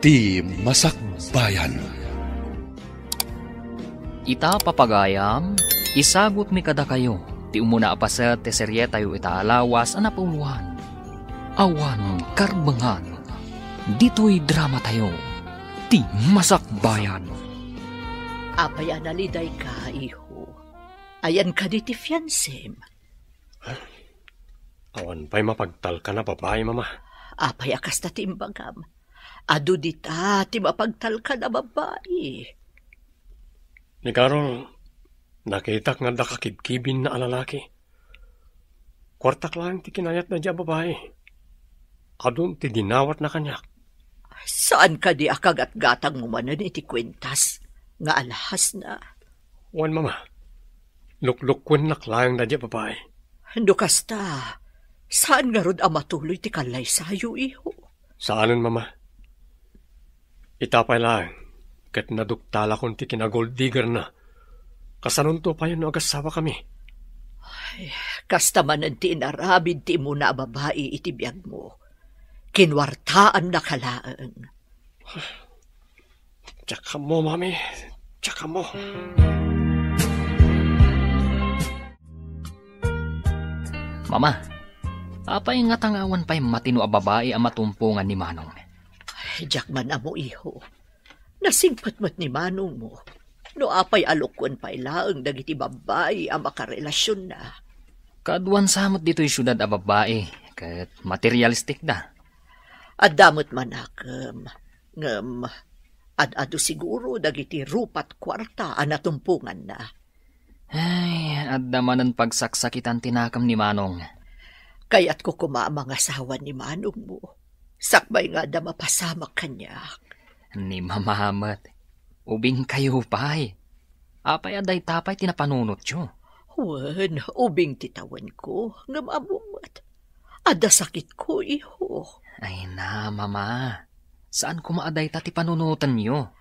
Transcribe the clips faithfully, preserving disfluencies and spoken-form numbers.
Ti Masakbayan. Ita, papagayam, isagutmi kadakayo ti umuna a paset ti serietayo ita a lawas a napauluan. Awan karbengan. Ditoy dramatayo, Ti Masakbayan. Apay a nalidayka, iho? Ayan kadi ti fiansem? Awan pay mapagtalkan a babai, Mama. Apay a kasta ti imbagam? Adu dita ti mapagtalkan a babai. Ni Carol, nakitak nga adda kakibkibinna a lalaki. Kuartak laeng ti kinayatna diay a babai. Adun ti dinawatna kaniak. Saan kadi a kagatgatangmo manen iti kuentas nga alhasna? Wen, Mama. Luklukkuennak laeng daydiay a babai. No kasta, saan ngarud a matuloy ti kallaysayo, iho? Saanen, Mama. Ita pay laeng, ket naduktalakon ti kinagold diggerna. Kasanonto payen no agasawakami? Ay, kasta manen ti inaramid ti immuna a babai iti biagmo. Kinuartaannaka laeng. Diak ammo, Mami. Diak ammo. Mama, apay ngata nga awan pay matino a babai a matumpongan ni Manong? Ay, diak man ammo, iho. Nasingpet met ni manongmo no apay a lukkuen pay laeng dagiti babbai a makarelasionna. Kaaduan sa met ditoy siudad a babbai ket materialistikda. Adda met manakem, ngem ad-adu siguro dagiti rupa't kuarta a natumponganna. Ay, adda manen pagsaksakitan ti nakem ni Manong. Kayatko koma a mangasawa ni manongmo, sakbay nga adda mapasamak kaniak. Ni Mama met, ubingkayo pay. Apay a dayta pay ti napanunotyo? Wen, ubing ti tawenko, ngem ammo met. Adda sakitko, iho. Ay na, Mama. Saan koma a dayta ti panunotenyo?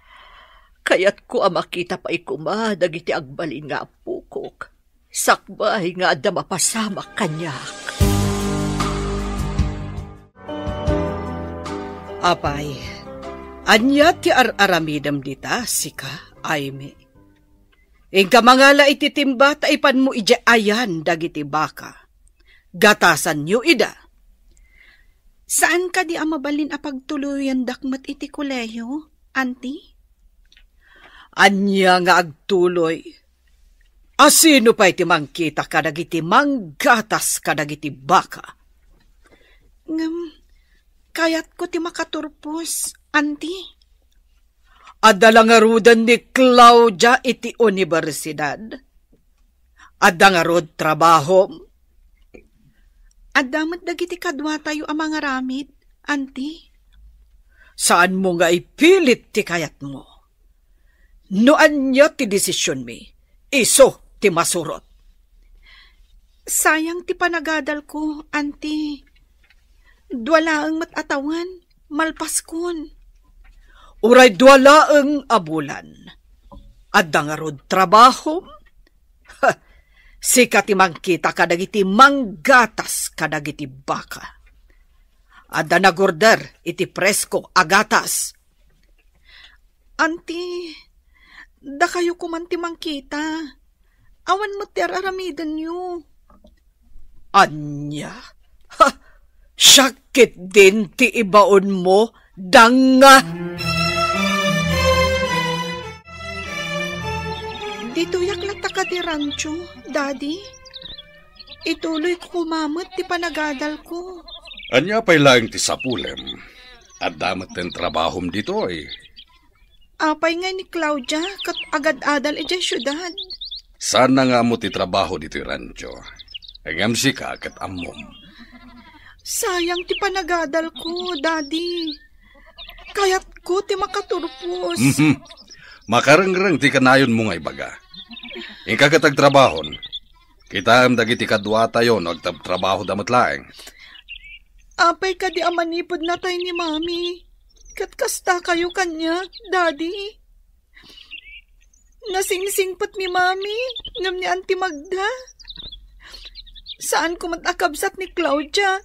Kayatko a makita pay koma dagiti agbalin nga appokok, sakbay nga adda mapasamak kaniak. Apay, ania ti ar-aramidem dita, sika, Aimee? Inka mangala iti timba ta ipanmo idiay ayan dagiti baka. Gatasanyo ida. Saan kadi a mabalin a pagtuloyendak met iti kolehiyo, Auntie? Ania nga agtuloy? A sino pay ti mangkita kadagiti manggatas kadagiti baka? Ngem, kayatko ti makaturpos, Auntie. Adda la ngaruden ni Claudia iti universidad? Adda ngarud trabahom? Adda met dagiti kaduatayo a mangaramid, Auntie. Saanmo nga ipilit ti kayatmo. No ania ti desisionmi, isu ti masurot. Sayang ti panagadalko, Auntie. Dua laeng met a tawen, malpaskon. Uray dua laeng a bulan. Adda ngarud trabahom? Ha, sika ti mangkita kadagiti manggatas kadagiti baka. Adda nagorder iti presko a gatas. Auntie, dakayo koman ti mangkita. Awan met ti ar-aramidenyo. Ania? Ha! Siak ketdin ti ibaonmo, danga! Ditoyak latta kadi rancho, Daddy. Ituloyko koma met ti panagadalko. Ania pay laeng ti sapulem? Adda metten trabahom ditoy. Apay ngay ni Claudia ket agad-adal idiay siudad? Saanna nga ammo ti trabaho ditoy rancho. Ngem sika ket ammom. Sayang ti panagadalko, Daddy. Kayatko ti makaturpos. Mhm. Makarengreng ti kanayonmo nga ibaga. Inka ket agtrabahon. Kitaem dagiti kaduatayo no agtabtrabahoda met laeng. Apay kadi a manipud natay ni Mami? Ket kastakayo kaniak, Daddy? Nasingsingpet ni Mami ngem ni Auntie Magda. Saanko met a kabsat ni Claudia,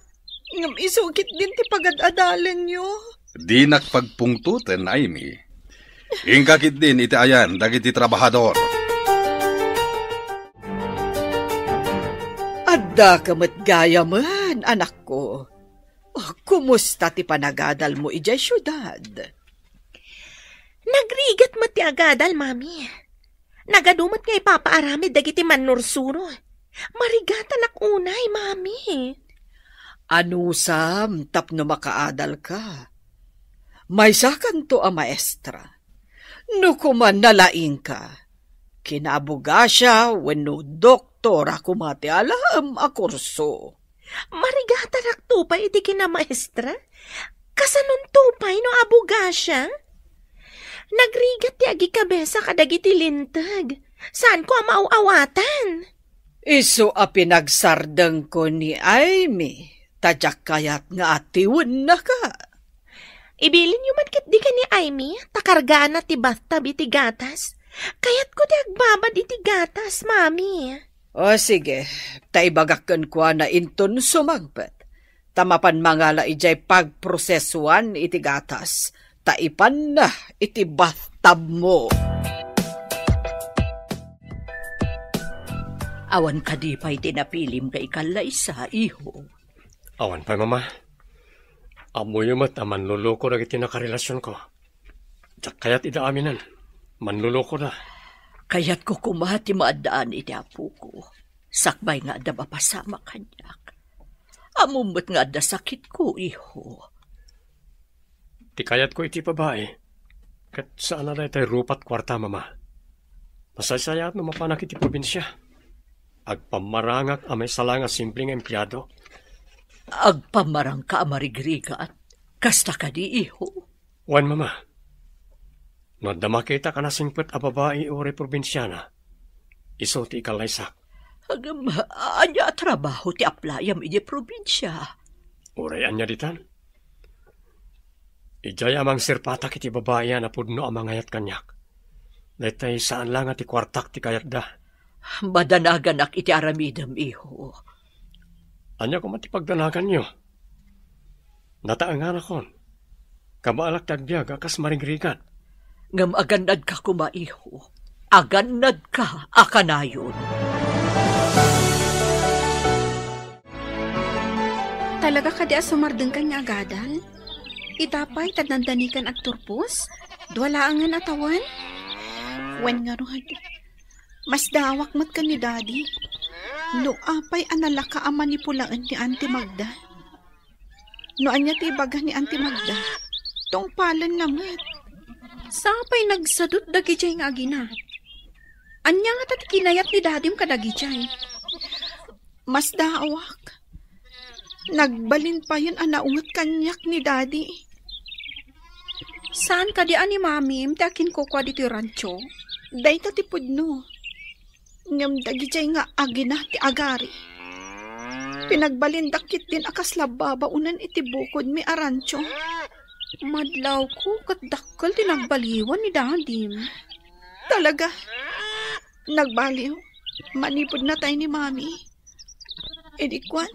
ngem isu ketdin ti pagad-adalenyo. Dinak pagpungtoten, Aimee. Inka ketdin iti ayan dagiti trabahador. Addaka met gayamen, anakko. Oh, kumusta ti panagadalmo idiay siudad? Nagrigat met ti agadal, Mami. Nagadu met nga ipapaaramid dagiti mannursuro. Marigatanak unay, Mami. Anusam tapno makaadalka? Maysakanto a maestra. No koma nalaingka, kinaabogasia wenno doktora koma ti alaem a kurso. Marigatarakto pay iti kinamaestra? Kasanonto pay no abogasia? Nagrigat ti agikabesa kadagiti linteg. Saanko a maaw-awatan. Isu a pinagsardengko ni Aimee, ta diak kayat nga atiwennaka. Ibilinyo man ketdi ken ni Aimee, ta kargaanna ti bathtub iti gatas. Kayatko ti agbabad iti gatas, Mami. O, sige, ta ibagak kenkuana inton sumangpet. Ta mapan mangala idiay pagprosesuan iti gatas, ta ipanna iti bathtubmo. Awan kadi pay ti napilim nga ikallaysa, iho? Awan pay, Mama. Ammoyo met a manloloko dagiti nakarelasionko. Diak kayat ida aminen. Manlolokoda. Kayatko koma ti maaddaan iti apoko, sakbay nga adda mapasamak kaniak. Ammom met nga adda sakitko, iho. Ti kayatko iti babai, ket saan a daytoy rupat kuarta, Mama. Masaysayaat no mapanak iti probinsia. Agpammarangak a maisala nga simple nga empleado. Agpammarangka a marigrigat? Kasta kadi, iho? Wen, Mama. No adda makitak a nasingpet a babai uray probinsiana, isu ti ikallaysak. Ngem, ania a trabaho ti aplayam idiay probinsia? Uray ania ditan? Idiay a mangserpatak iti babai a napudno a mangayat kaniak. Daytoy saan la nga ti kuartak ti kayatda. Madanaganak iti aramidem, iho. Ania koma ti pagdanaganyo? Nataenganakon. Kabaelak ti agbiag a kas marigrigat. Ngem agannadka koma, iho. Agannadka a kanayon. Talaga kadi a sumardengkan nga agadal? Ita pay, ta dandanikan agturpos? Dua laengen a tawen? Wen ngarud, masdaawak met ken ni Daddy. No apay a nalaka a manipulaen ni Auntie Magda? No ania ti ibaga ni Auntie Magda, tungpalenna met. Sapay nagsadut dagidiay nga agina. Ania ngata ti kinayat ni Dadim kadagidiay? Masdaawak. Nagbalin payen a naunget kaniak ni Daddy. Saan kadi a ni Mamim ti akinkukua ditoy rancho? Dayta ti pudno. Ngem dagidiay nga agina ti agari. Pinagbalindak ketdin a kasla babaonen iti bukodmi a rancho. Madlawko ket dakkel ti nagbaliwan ni Dadim. Talaga, nagbaliw. Manipud natay ni Mami. Idi kuan,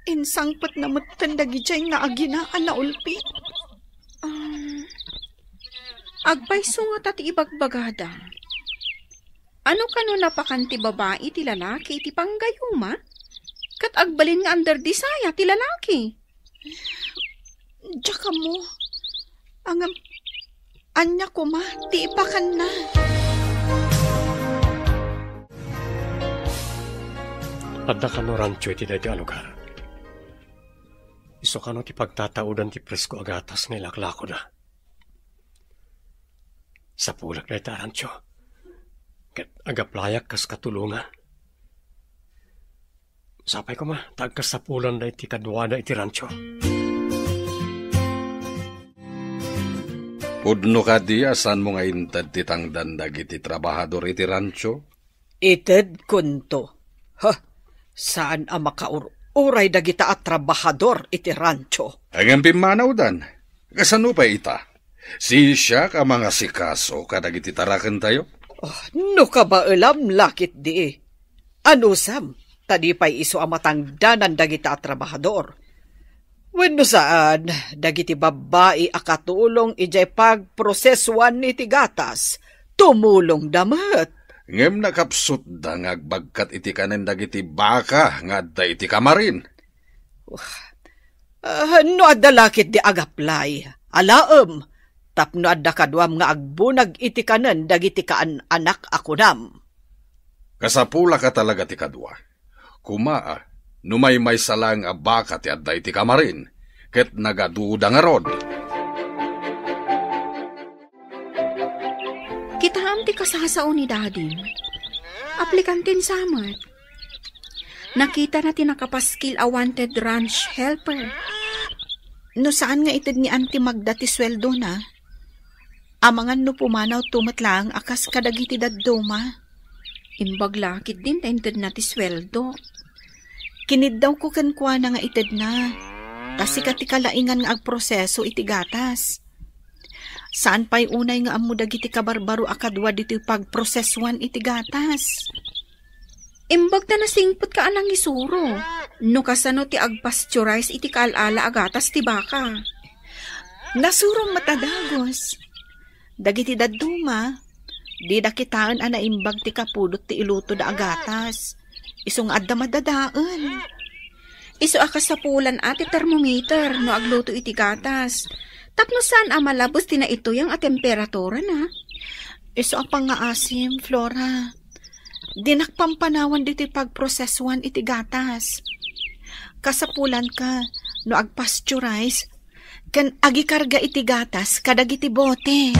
insangpetna metten dagidiay nga agina a naulpit. Um, agpayso ngata ti ibagbagada. Ano kano napakan ti babai ti lalaki iti panggayuma? Ket agbalin nga under desire ti lalaki. Diak ammo. Ngem, ania koma ti ipakanna? Adda kano rancho iti daytoy a lugar. Isu kano ti pagtataudan ti presko a gatas nga ilaklakoda. Sapulek dayta a rancho. Ket agaplayak kas katulongan. Sapay koma, ta agkasapulan daytoy kaduada iti rancho. Pudno kadi a saanmo nga inted ti tangdan dagiti trabahador iti rancho? Itedkonto. Ha, saan a makaur-uray dagita a trabahador iti rancho. Ngem pimmanawdan. Kasano pay ita? Siak a mangasikaso kadagiti tarakentayo? Oh, no kabaelam la ketdi. Anusam, ta di pay isu a matangdanan dagita a trabahador. Wenno saan, dagiti babbai a katulong idiay pagprosesuan iti gatas, tumulongda met. Ngem nakapsutda nga agbagkat iti kanen dagiti baka nga adda iti kamarin. Ah, no adda la ketdi agaplay, alaem, tapno adda kaduam nga agbunag iti kanen dagiti kaan-anak a kunam. Kasapulaka talaga ti kadua. Koma, no maymaysa laeng a baka ti adda iti kamarin, ket nagaduda ngarud. Kitaem ti kasasao ni Dadim. Aplikanten sa met. Nakitana ti nakapaskil a wanted ranch helper. No saan nga ited ni Auntie Magda ti sueldona, amangan no pumanaw to met laeng a kas kadagiti dadduma. Imbag la ketdin ta intedna ti sueldo. Kiniddawko kenkuana nga itedna, ta sika ti kalaingan nga agproseso iti gatas. Saan pay unay nga ammo dagiti kabarbaro a kadua ditoy pagprosesuan iti gatas. Imbag ta nasingpet ka a nangisuro. No kasano ti agpasteurize iti kaal-ala a gatas ti baka? Nasurom met a dagus. Dagiti dadduma, dida kitaen a naimbag ti kapudot ti ilutoda a gatas. Isu nga adda madadael. Isu a kasapulan a ti termometer no agluto iti gatas. Tapno saan a malabes ti naituyang a temperaturana. Isu a pangngaasim, Flora. Dinak pampanawan ditoy pagprosesuan iti gatas. Kasapulanka no agpasteurize ken agikarga iti gatas kadagiti bote.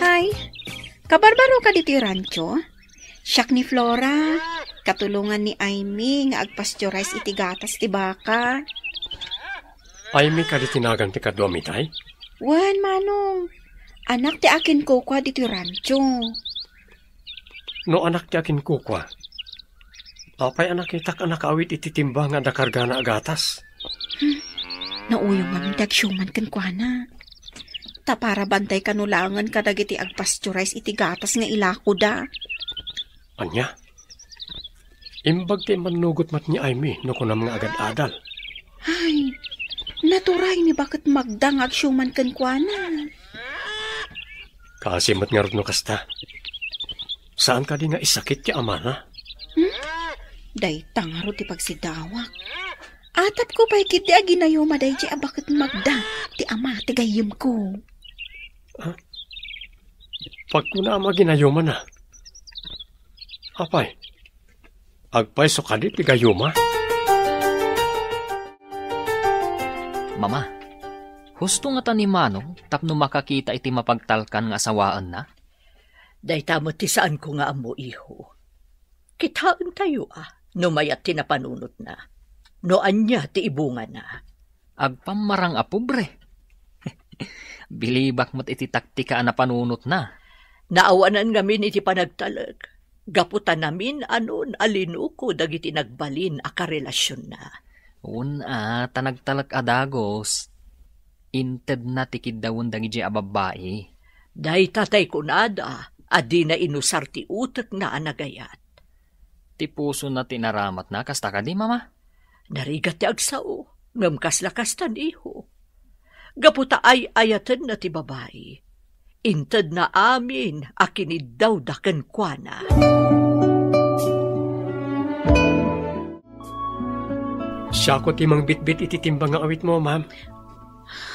Hay, kabarbaroka ditoy rancho? Siak ni Flora, katulongan ni Aimee nga agpasteurize iti gatas ti baka. Aimee kadi ti nagan ti kaduam itay? Wen, Manong. Anak ti akinkukua ditoy rancho. No anak ti akinkukua, apay a nakitak a nakaawit iti timba nga adda kargana a gatas? Hmm. Nauyong ngamin ti agsiuman kenkuana. Ta para bantay kano laengen kadagiti agpasteurize iti gatas nga ilakoda. Ania? Imbag ti immannugot met ni Aimee no kunam nga agad-adal. Ay, naturay ni baket Magda nga agsiuman kenkuana. Kaasi met ngarud no kasta. Saan kadi nga isakit ti amana? Hmm? Dayta ngarud ti pagsidawak. Atapko pay ketdi a ginayuma daydiay a baket Magda ti ama ti gayyemko. Ah? Pagkunam a ginayumana. Apay, agpayso kadi ti gayuma? Mama, husto ngata ni Manong tapno makakita iti mapagtalkan nga asawaenna? Dayta met ti saanko nga ammo, iho. Kitaentayo a no mayat ti napanunotna, no ania ti ibungana. Agpammarang a pobre. Bilibak met iti taktika a napanunotna. Naawanan ngamin iti panagtalek, gapu ta namin-anon a linuko dagiti nagbalin a karelasionna. Wen a, ta nagtalek a dagus, intedna ti kiddawen dagidiay a babbai. Dayta tay kunada a dina inusar ti utekna a nagayat. Ti pusona ti inaramatna, kasta kadi, Mama? Narigat ti agsao, ngem kasla kastan, iho. Gapu ta ay-ayatenna ti babai, intedna amin a kiniddawda kenkuana. Siako ti mangbitbit iti timba nga awitmo, ma'am.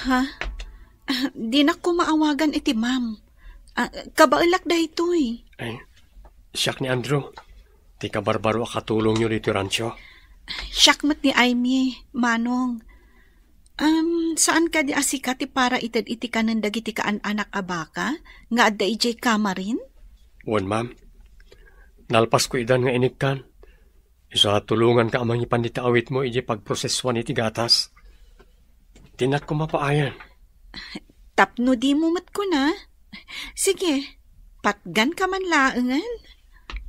Ha? Ah, dinak koma awagan iti ma'am. Ah, kabaelak daytoy. Ay, siak ni Andrew, ti kabarbaro a katulongyo ditoy rancho. Siak met ni Aimee, Manong. Um, saan kadi a sika ti para ited iti kanen dagiti kaan-anak a baka nga adda idiay kamarin? Wen, ma'am. Nalpasko idan nga inikkan. Isu a tulonganka a mangipan dita awitmo idiay pagprosesuan iti gatas. Dinak koma paayen. Tapno dimo met kuna. Sige, patganka man laengen.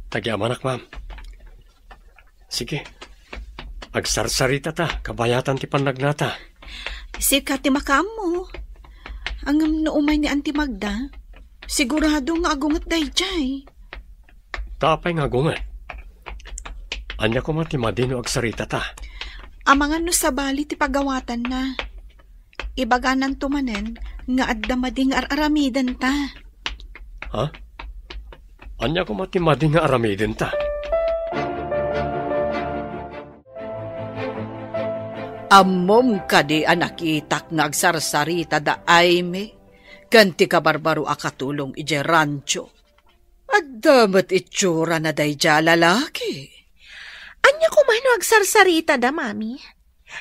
Tagiamanak, ma'am. Sige. Agsarsaritata, kabayatan ti pannagnata. Sika ti makaammo. Ngem no umay ni Auntie Magda, sigurado nga agunget daydiay. Ta apay nga agunget? Ania koma ti madi no agsaritata? Amangan no sabali ti pagawatanna. Ibagananto manen nga adda madi nga ar-aramidenta. Ha? Ania koma ti madi nga aramidenta? Ammom kadi a nakitak nga agsarsarita da Aimee ken ti kabarbaro a katulong idiay rancho? Adda met itsurana daydiay a lalaki. Ania koma no agsarsarita da, Mami?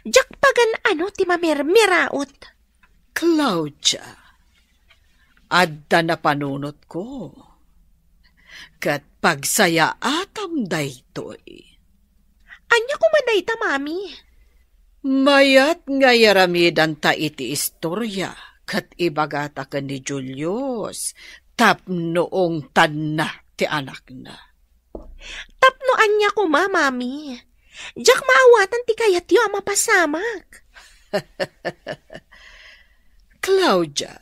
Diak pagan-ano ti mamirmiraot. Claudia, adda napanunotko. Ket pagsayaatam daytoy. Ania koma dayta, Mami? Mayat nga iaramidanta iti istoria ket ibagata ken ni Julius tapno ungtanna ti anakna. Tapno ania koma, Mami? Diak maawatan ti kayatyo a mapasamak. Claudia,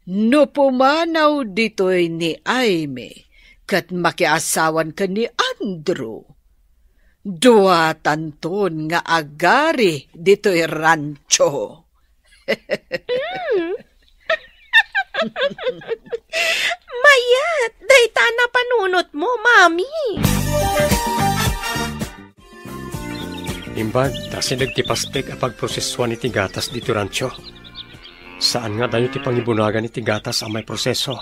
no pumanaw ditoy ni Aimee ket makiasawan ken ni Andrew, duatanton nga agari ditoy rancho. Mm. Mayat, dayta a napanunotmo, Mami. Imbag, ta asideg ti pasteg a pagprosesuan iti gatas ditoy rancho. Saan nga adayo ti pangibunagan iti gatas a maiproseso.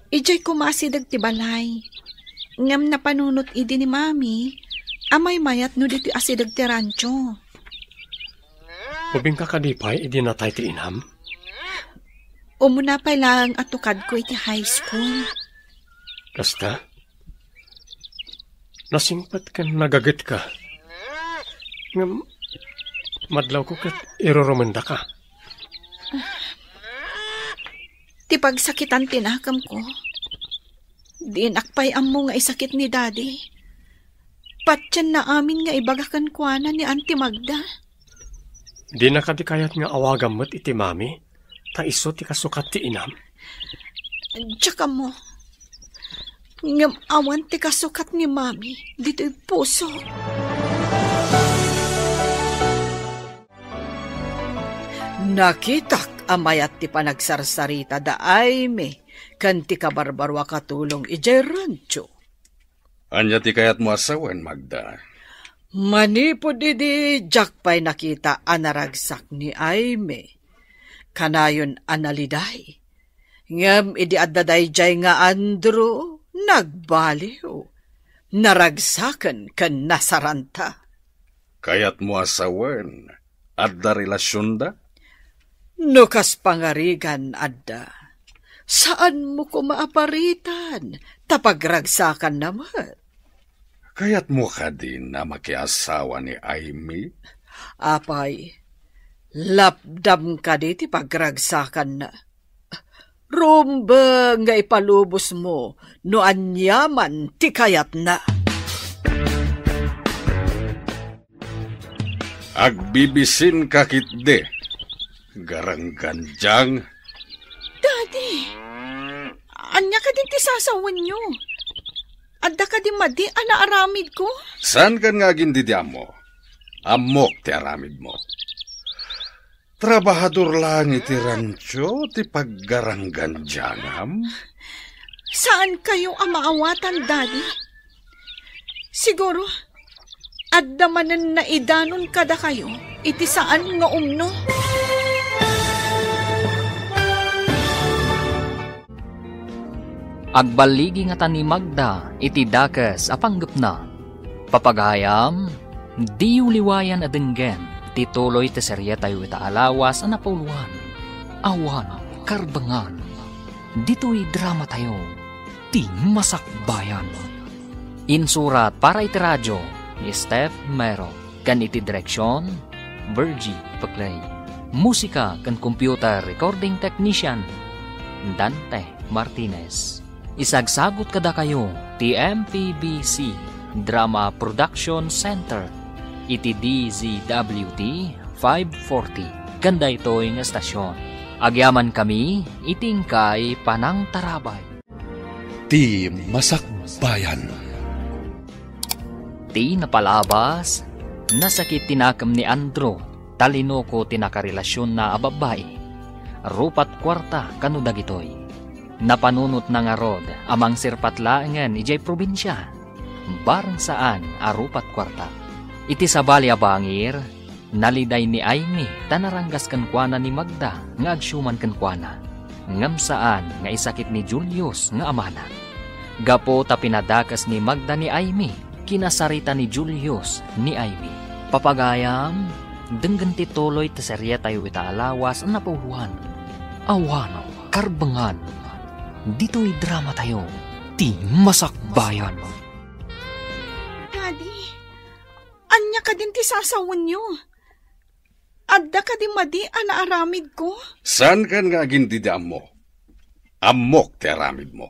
Idiay koma asideg ti balay. Ngem napanunot idi ni Mami a maymayat no ditoy asideg ti rancho. Ubingka kadi pay idi natay ti inam? Umuna pay laeng a tukadko iti high school. Kasta? Nasingpet ken nagagetka. Ngem madlawko ket irurumendaka. Ti pagsakitan ti nakemko. Dinak pay ammo nga isakit ni Daddy. Patienna amin nga ibaga kenkuana ni Auntie Magda. Dina kadi kayat nga awagam met iti Mami, ta isu ti kasukat ti inam? Diak ammo. Ngem awan ti kasukat ni Mami ditoy puso. Nakitak a mayat ti panagsarsarita da Aimee ken ti kabarbaro a katulong idiay rancho. Ania ti kayatmo a sawen, Magda? Manipud idi diak pay nakita a naragsak ni Aimee, kanayon a naliday. Ngem idi adda daydiay nga Andrew, nagbaliw. Naragsaken ken nasaranta. Kayatmo a sawen, adda relasionda? No kas pangarigan, adda. Saanmo koma a paritan, ta pagragsakanna met. Kayatmo kadin a makiasawa ni Aimee? Apay, lapdam kadi ti pagragsakanna? Rumbeng nga ipalubosmo no aniaman ti kayatna. Agbibisinka ketdi, garanggandiang. Daddy, ania kadin ti sasawenyo? Adda kadi madi a naaramidko? Saankan nga agin-ammo. Ammok ti aramidmo. Trabahador laeng iti rancho ti paggaranggandiangam? Saankayo a maawatan, Daddy? Siguro, adda manen naidanon kadakayo iti saan nga umno. Agballigi ngata ni Magda iti dakes a panggepna. Papagayam, diyo liwayan a denggen ti tuloy ti serietayo ita a lawas a napauluan, Awan Karbengan. Ditoy dramatayo, Ti Masakbayan. Insurat para iti radio ni Steph Mero. Ken iti direksion, Virgie Peclay. Musika ken computer recording technician, Dante Martinez. Isagsagut kadakayo ti M P B C Drama Production Center iti D Z W T five forty ken daytoy nga estasion. Agyamankami iti inkay panangtarabay. Ti Masakbayan. Ti napalabas, nasakit ti nakem ni Andrew, ta linuko ti nakarelasionna a babbai. Rupat kuarta kano dagitoy. Napanunotna ngarud a mangserpat laengen idiay probinsia. Bareng saan a rupat kuarta. Iti sabali a bangir, naliday ni Aimee ta naranggas kenkuana ni Magda nga agsiuman kenkuana. Ngem saan nga isakit ni Julius nga amana. Gapu ta pinadakes ni Magda ni Aimee, kinasarita ni Julius ni Aimee. Papagayam, denggen ti tuloy ti serietayo ita a lawas a napauluan. Awan karbengan. Ditoy dramatayo, ti Masakbayan. Daddy, ania kadin ti sasawenyo? Adda kadi madi a naaramidko? Saankan nga agindida ammo? Ammok ti aramidmo.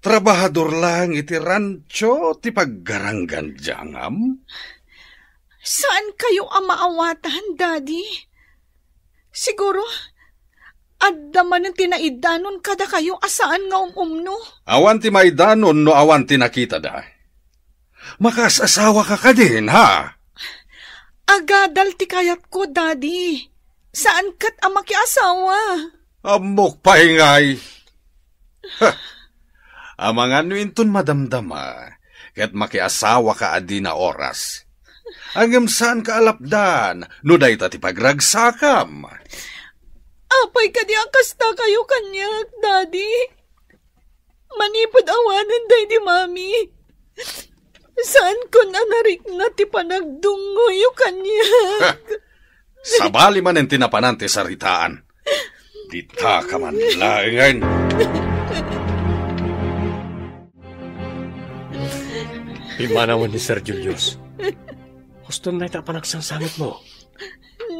Trabahador laeng iti rancho ti paggaranggan diay angam? Saankayo a maawatan, Daddy. Siguro, adda manen ti naidanon kadakayo a saan nga um-umno. Awan ti maidanon no awan ti nakitada. Makaas-asawaka kadin, ha? Agadal ti kayatko, Daddy. Saan ket a makiasawa. Ammok pay ngay. Ha! Amangan no inton madamdama, ket makiasawaka a dina oras. Ngem saanka a lapdan no dayta ti pagragsakam. Apay kadi a kastakayo kaniak, Daddy? Manipud awanen daydi Mami, saankon a narikna ti panagdungngoyo kaniak. Sabali manen ti napanan ti saritaan. Ditaka man laengen. Pimmanawen ni Sir Julius. Huston na ita panagsangsangitmo.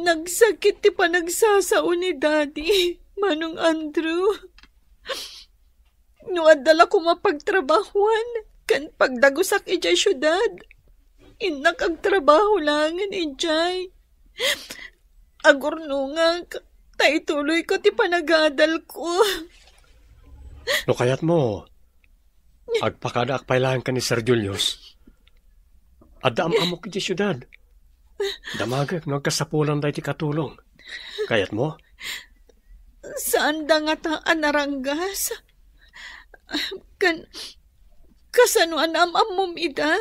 Nagsakit ti panagsasao ni Daddy, Manong Andrew. No adda la koma pagtrabahoan ken pagdagusak idiay siudad, innak agtrabaho laengen idiay. Agurnongak, ta ituloyko ti panagadalko. No kayatmo, agpakadaak pay laeng ken ni Sir Julius. Adda am-ammok idiay siudad. Damagek no agkasapulan daytoy katulong. Kayatmo? Saanda ngata a naranggas? Kan, kasano a naam-ammom ida?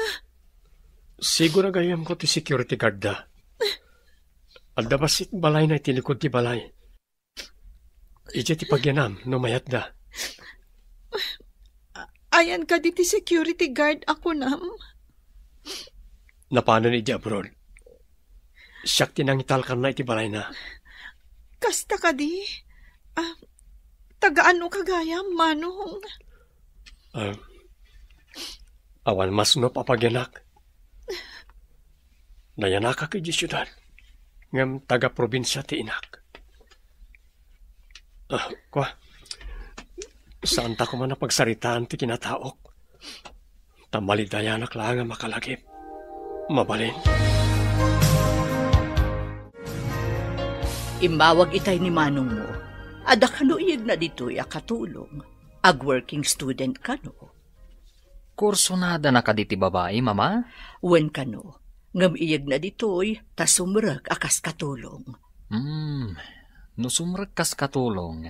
Sigura gayyemko ti security guard da. Adda bassit balayna iti likud ti balay. Idiay ti pagyanam no mayatda. A-, ayan kadi ti security guard a kunam? Napanen idiay abroad. Siak ti nangitalkanna iti balayna. Kasta kadi? Ah, taga-anoka gayam, Manong? Ah, awan masnop a pagyanak. Nayanakak idiay siudad, ngem taga-probinsia ti inak. Ah, kua, saanta koma a pagsaritaan ti kinataok. Ta malidayanak laeng a makalagip. Mabalin. Immawag itay ni manongmo. Adda kano iyegna ditoy a katulong. Ag-working student kano. Kursunadana kadi ti babai, Mama? Wen kano. Ngem iyegna ditoy ta sumrek a kas katulong. Hmm, no sumrek kas katulong,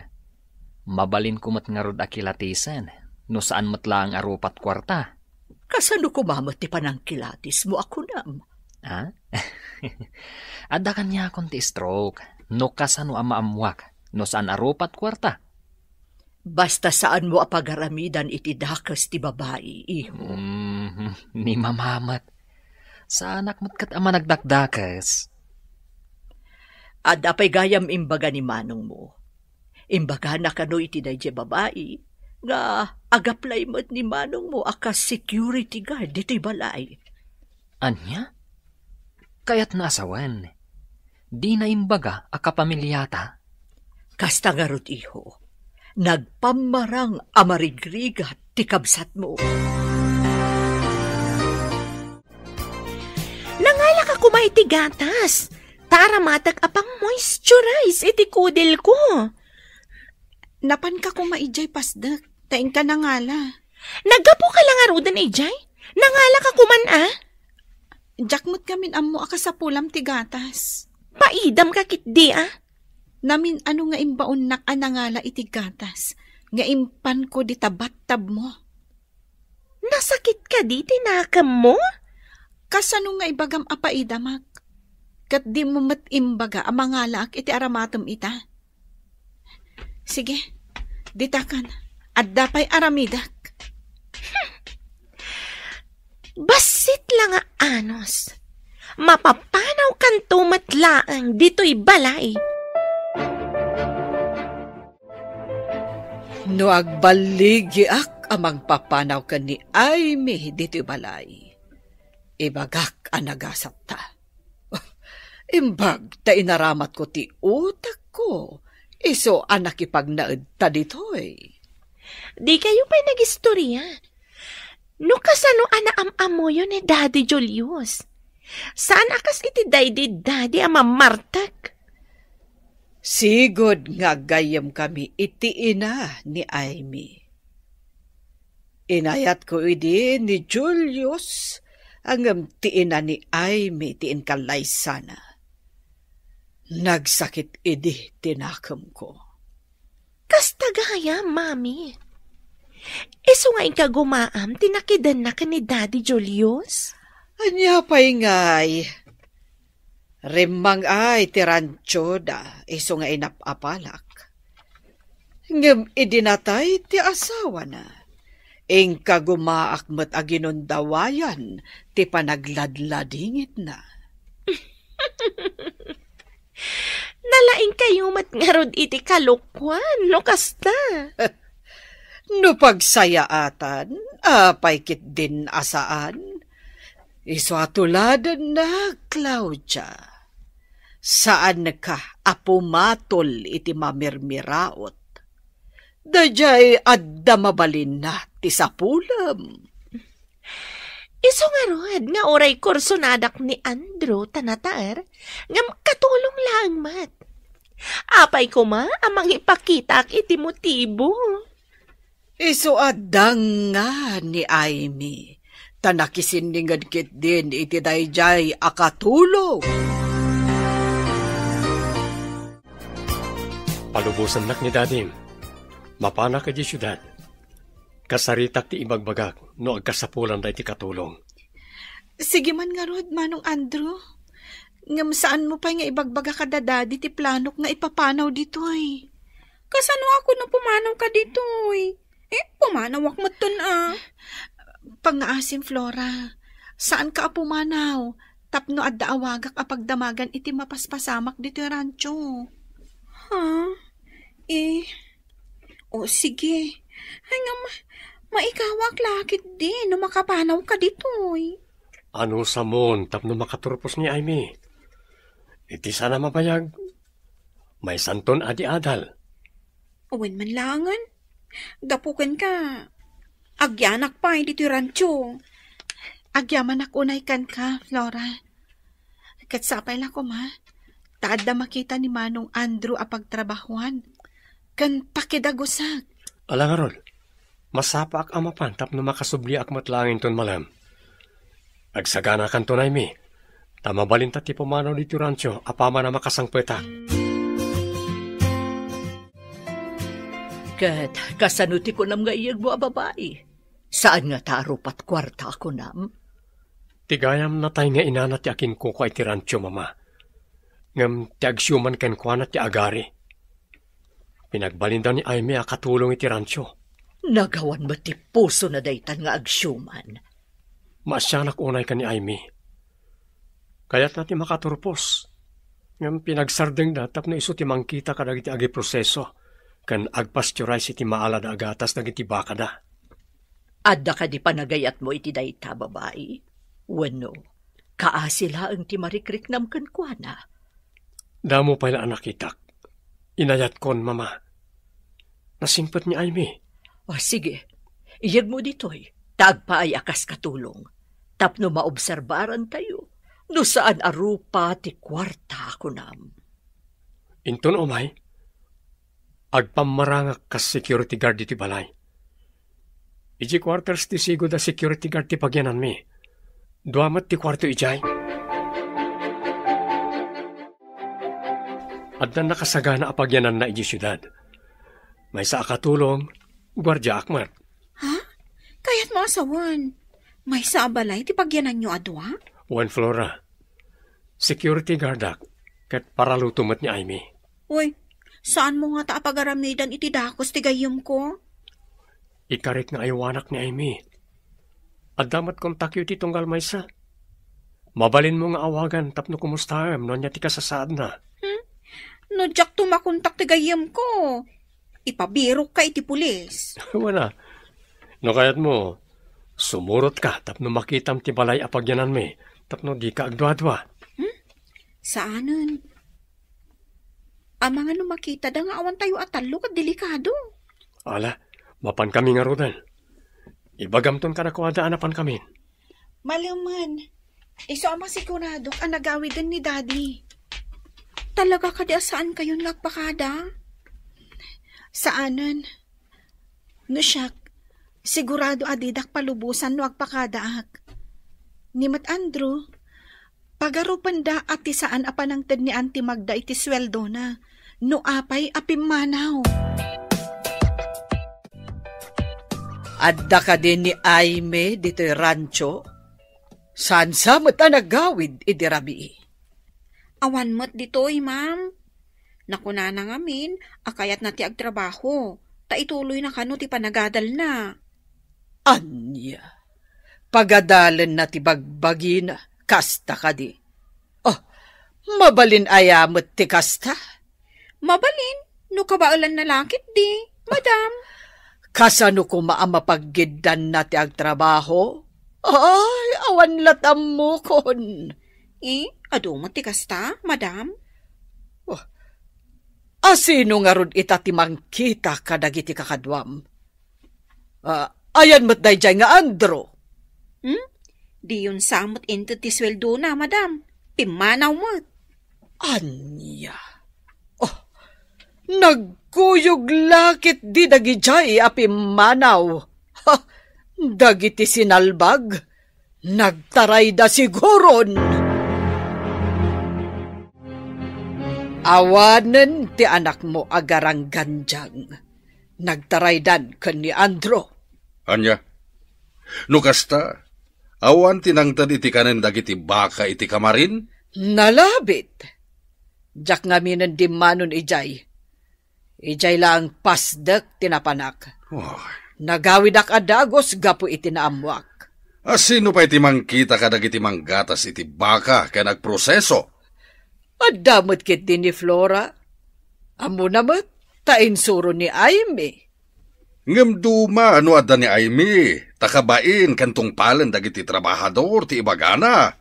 mabalinko met ngarud a kilatisen no saan met laeng a rupat kuarta. Kasano koma met ti panangkilatismo a kunam? Ha? Adda kaniakon ti stroke no kasano a maammuak no saan a rupat kuarta. Basta saanmo a pagaramidan iti dakes ti babai, iho. Mm, ni Mama met. Saanak met ket a managdakdakes. Adda pay gayam imbaga ni manongmo. Imbagana kano iti daydiay babai nga agaplay met ni manongmo a kas security guard ditoy balay. Ania? Kayatna a sawen, dina imbaga a kapamiliata? Kasta ngarud, iho, nagpammarang a marigrigat ti kabsatmo. Nangalaka koma iti gatas, ta aramatek a pang-moisturize iti kudilko. Napanka koma idiay pasdek, ta inka nangala. Naggapuka la ngaruden idiay? Nangalaka koman, a? Diak met ngamin ammo a kasapulam ti gatas. Paidam ka ketdi, a? Namin-ano nga imbaonnak a nangala iti gatas nga impanko dita battabmo. Nasakit kadi ti nakemmo? Kasano nga ibagam a paidamak? Ket dimo met imbaga a mangalaak iti aramatem ita? Sige, ditakan. Adda pay aramidek. Bassit la nga anus. Mapapanawkanto met laeng ditoy balay. No agballigiak a mangpapanaw ken ni Aimee ditoy balay, ibagak a nagasatta. Imbag ta inaramatko ti utekko, isu a nakipagnaedta ditoy. Dikayo pay nagistoria. No kasano a naam-ammoyo ni Daddy Julius? Saan a kas iti daydi Daddy a mamartek? Sigud nga aggayyemkami iti ina ni Aimee. Inayatko idi ni Julius, ngem ti ina ni Aimee ti inkallaysana. Nagsakit idi ti nakemko. Kasta gayam, Mami. Isu nga inkagumaam ti nakidenna ken ni Daddy Julius? Ania pay ngay? Rimmang-ay ti rantioda isu nga inap-apalak. Ngem idi natay ti asawana, inkagumaak met a ginundawayan ti panagladladingitna. Nalaingkayo met ngarud iti kalokuan, no kasta. No pagsayaatan, apay ketdin a saan? Isu a tuladenna, Claudia. Saanka a pumatol iti mamirmiraot. Daydiay adda mabalinna ti sapulem. Isu ngarud nga uray kursonadak ni Andrew ta nataer, ngem katulong laeng met. Apay koma a mangipakitaak iti motibo? Isu a danga ni Aimee, ta nakisinninged ketdin iti daydiay a katulong. Palubosannak ni Dadim. Mapanak idiay siudad. Kasaritak ti ibagbagak no agkasapulan daytoy katulong. Sige man ngarud, Manong Andrew. Ngem saanmo pay nga ibagbaga kada Daddy ti planok nga ipapanaw ditoy? Kasano a kuno pumanawka ditoy? Eh, pumanawak metten a. Pangngaasim, Flora. Saanka a pumanaw tapno adda awagak a pagdamagan iti mapaspasamak ditoy rancho. Ha? Eh, o sige. Ay nga ma-, maikawak la ketdi no makapanawka ditoy. Anusamon tapno makaturpos ni Aimee? Iti saan a mabayag, maysanton adi-adal. Wen man laengen. Gapu kenka, agyanak pay ditoy rancho. Agyamanak unay kenka, Flora. Ket sapay la koma, ta adda makita ni Manong Andrew a pagtrabahuan ken pakidagusak. Ala ngarud, masapaak a mapan tapno makasubliak met laeng inton malem. Agsaganakanto, Aimee, ta mabalinta ti pumanaw ditoy rancho apaman a makasangpetak. Ket kasano ti kunam nga iyegmo a babai? Saan ngata a rupat kuarta a kunam? Ti gayam natay nga inana ti akinkukua iti rancho, Mama. Ngem ti agsiuman kenkuana ti agari. Pinagbalinda ni Aimee a katulong iti rancho. Nagawan met ti pusona daytan nga agsiuman. Maasianak unay ken ni Aimee. Kayatna ti makaturpos. Ngem pinagsardengda tapno isu ti mangkita kadagiti agiproseso ken agpasteurize iti maalada a gatas dagiti bakada. Adda kadi panagayatmo iti dayta, babai? Wenno, kaasi laeng ti marikriknam kenkuana? Damo pay la a nakitak. Inayatkon, Mama. Nasingpet ni Aimee. O, sige. Iyegmo ditoy, ta agpaay a kas katulong. Tapno maobserbarantayo, no saan a rupa ti kuarta a kunam. Inton umay, agpammarangak kas security guard ditoy balay. Idiay quarters ti sigud a security guard ti pagyananmi. Dua met ti kuarto idiay. Adda nakasagana a pagyananna idiay siudad. Maysa a katulong, guardiaak met. Ha? Kayatmo a sawen, maysa a balay ti pagyananyo a dua? Wen, Flora. Security guardak, ket paraluto met ni Aimee. Uy, saanmo ngata a pagaramidan iti dakes ti gayyemko? Ikarit nga aywanak ni Aimee. Adda met kontakyo iti tunggal maysa. Mabalinmo nga awagan tapno kumustaem no ania ti kasasaadna. Hmm? No diakto makontak ti gayyemko, ipabirokka iti pulis. Wen a. No kayatmo, sumurotka tapno makitam ti balay a pagyananmi, tapno dika agduadua. Hmm? Saanen. Amangan no makitada nga awantayo a tallo ket delikado. Ala, mapankami ngaruden. Ibagamton kadakuada a napankamin. Malemen, isu a masiguradok a nagawiden ni Daddy. Talaga kadi a saankayon nga agpakada? Saanen. No siak, sigurado a didak palubosan no agpakadaak. Ni met Andrew, pagarupenda a ti saan a panangted ni Auntie Magda iti suweldona, no apay a pimmanaw. Adda kadi ni Aimee ditoy rancho? Saan sa met a nagawid idi rabii? Awan met ditoy, ma'am. Nakunana ngamin a kayatna ti agtrabaho, ta ituloyna kano ti panagadalna. Ania? Pagadalenna ti bagbagina, kasta kadi? Oh, mabalin aya met ti kasta? Mabalin, no kabaelanna la ketdi, madam. Kasano koma a mapaggiddanna ti agtrabaho? Ay, awan lat' ammokon. Eh, adu met ti kasta, madam? Oh, asino ngarud ita ti mangkita kadagiti kakaduam? Ah, ayan met daydiay nga Andrew? Hmm? Diyon sa met inted ti suweldona, madam. Pimmanaw met. Ania? Oh, nagkuyog la ketdi dagidiay a pimmanaw. Ha, dagiti sinalbag, nagtarayda siguron. Awanen ti anakmo a garanggandiang. Nagtaraydan ken ni Andrew. Ania? No kasta, awan ti nangted iti kanen dagiti baka iti kamarin? Nalabit. Diak ngaminen dimmanon idiay. Idiay laeng pasdek ti napanak. Oh. Nagawidak a dagus gapu iti naammoak. A sino pay ti mangkita kadagiti manggatas iti baka ken agproseso? Adda met ketdi ni Flora. Ammona met, ta insuro ni Aimee. Ngem duma no adda ni Aimee, ta kabain ken tungpalen dagiti trabahador ti ibagana.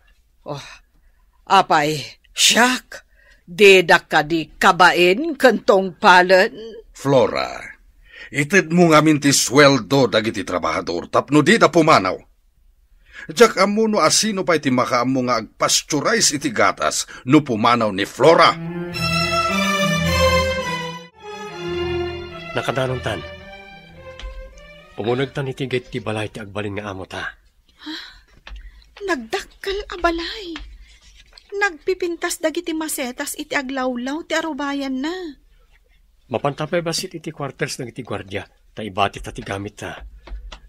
Oh, apay, siak, didak kadi kabain ken tungpalen? Flora, itedmo ngamin ti sueldo dagiti trabahador tapno dida pumanaw. Diak ammo no asino pay ti makaammo nga agpasteurize iti gatas no pumanaw ni Flora. Nakadanontan. Umunegtan iti gate ti balay ti agbalin nga amota. Nagdakkel a balay. Nagpipintas dagiti masetas iti aglawlaw ti arubayanna. Mapanta pay bassit iti quarters dagiti guardia, ta ibatita ti gamitta.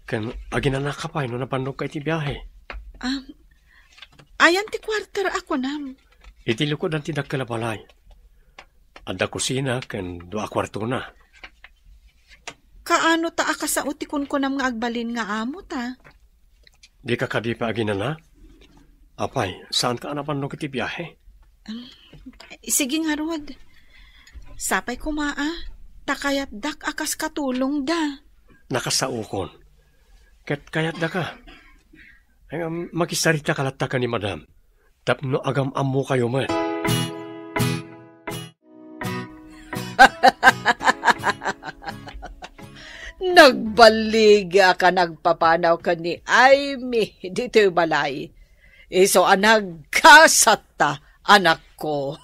Ken aginanaka pay no nabannogka iti biahe. Um, ayan ti quarter a kunam? Iti likudan ti dakkel a balay. Adda kusina ken dua a kuartona. Kaano ta a kasao ti kunkunam nga agbalin nga amota? Dika kadi pay aginana? Apay, saanka a nabannog iti biahe? Um, sige ngarud. Sapay koma a, ta kayatdak a kas katulongda. Nakasaokon. Ket kayatdaka. Ay, um, makisarita ka latta ken ni Madam. Tapno agam-ammokayo met. Nagballigiak a nagpapanaw ken ni Aimee ditoy balay. Isu a nagkasatta, anakko.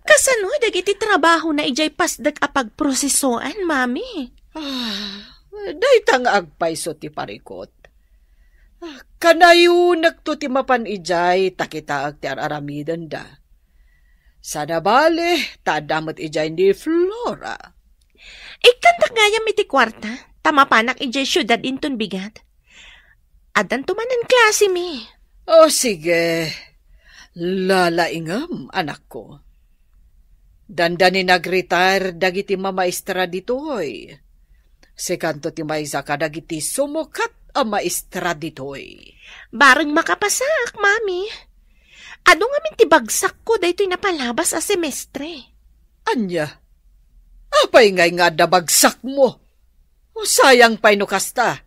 Kasano dagiti trabahona idiay pasdek a pagprosesoan, Mami? Ah, Dayta nga agpayso ti parikut. Kanayonekto ti mapan idiay ta kitaek ti ar-aramidenda. Saan a bale, ta adda met idiay ni Flora. Ikkandak gayam iti kuarta, ta mapanak idiay siudad inton bigat. Addanto manen klase mi. O sige, lalaingem, anakko. Dandani nag-retire dagiti mamaestra ditoy. Sikanto ti maysa kadagiti sumukat a maestra ditoy. Bareng makapasaak, Mami. Adu ngamin ti bagsakko daytoy napalabas a semestre. Ania? Apay ngay nga adda bagsakmo? O, sayang pay no kasta.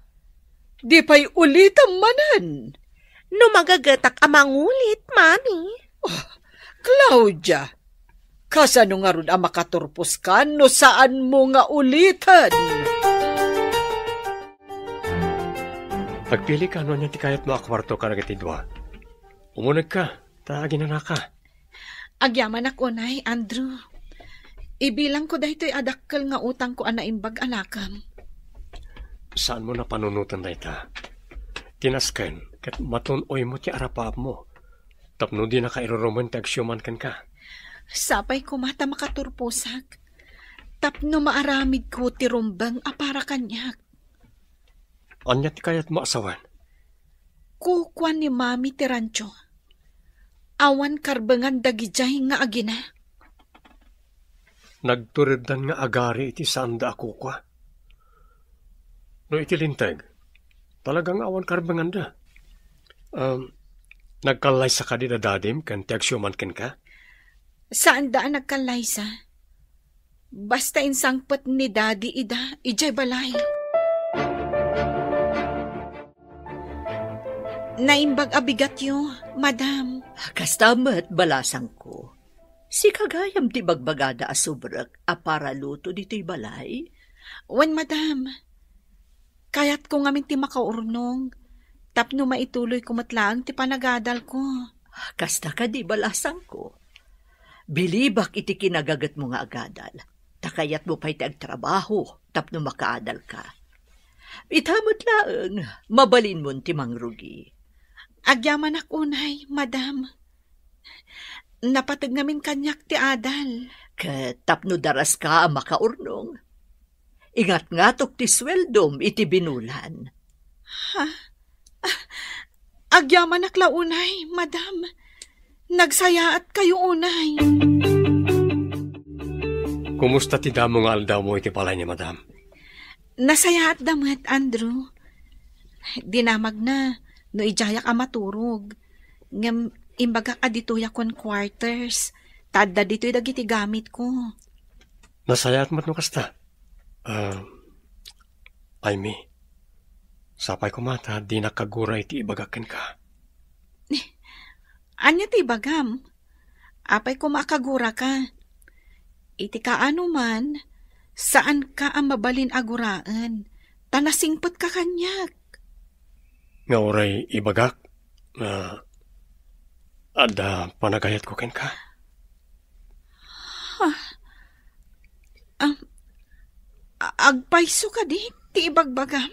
Di pay ulitam manen. No magagetak a mangulit, Mami. Oh, Claudia, kasano ngarud a makaturposka no saanmo nga uliten? Agpilika no ania ti kayatmo a kuarto kadagiti dua. Umunegka, ta aginanaka. Agyamanak unay, Andrew. Ibilangko daytoy a dakkel nga utangko a naimbag a nakam. Saanmo napanunoten dayta? Ti nasken ket matun-oymo ti arapaapmo tapno dinaka irurumen ti agsiuman kenka. Sapay koma ta makaturposak tapno maaramidko ti rumbeng a para kaniak. Ania ti kayatmo a sawen? Kukua ni Mami ti rancho. Awan karbengan dagidiay nga agina. Nagtureddan nga agari iti saanda a kukua. No iti linteg, talaga nga awan karbenganda. Um, nagkallaysa kadi da dadim ken ti agsiuman kenka? Saanda a nagkallaysa. Basta insangpet ni Daddy ida idiay balay. Naimbag a bigatyo, Madam. Kasta met, balasangko. Sika gayam ti bagbagada a subrek a para luto ditoy balay? Wen, Madam. Kayatko ngamin ti makaurnong tapno maituloyko met laeng ti panagadalko. Kasta kadi, balasangko? Bilibak iti kinagagetmo nga agadal, ta kayatmo pay ti agtrabaho tapno makaadalka. Ita met laeng, mabalinmon ti mangrugi. Agyamanak unay, Madam. Napateg ngamin kaniak ti adal. Ket tapno daraska a makaurnong, ingatngatok ti sueldom iti binulan. Ha? Ah, agyamanak la unay, Madam. Nagsayaatkayo unay. Kumusta ti damo nga aldawmo iti balay ni Madam? Nasayaatda met, Andrew. Dinamagna no idiayak a maturog. Ngem imbagak a ditoyak ken quarters. Ta adda ditoy dagiti gamitko. Nasayaat met no kasta. Ah, Amy, sapay koma ta dinak kagura iti ibagak kenka. Ania ti ibagam? Apay koma a kaguraka? Iti kaano man, saanka a mabalin a guraen, ta nasingpetka kaniak. Nga uray ibagak nga adda panagayatko kenka. Ah, ah, agpayso kadi ti ibagbagam?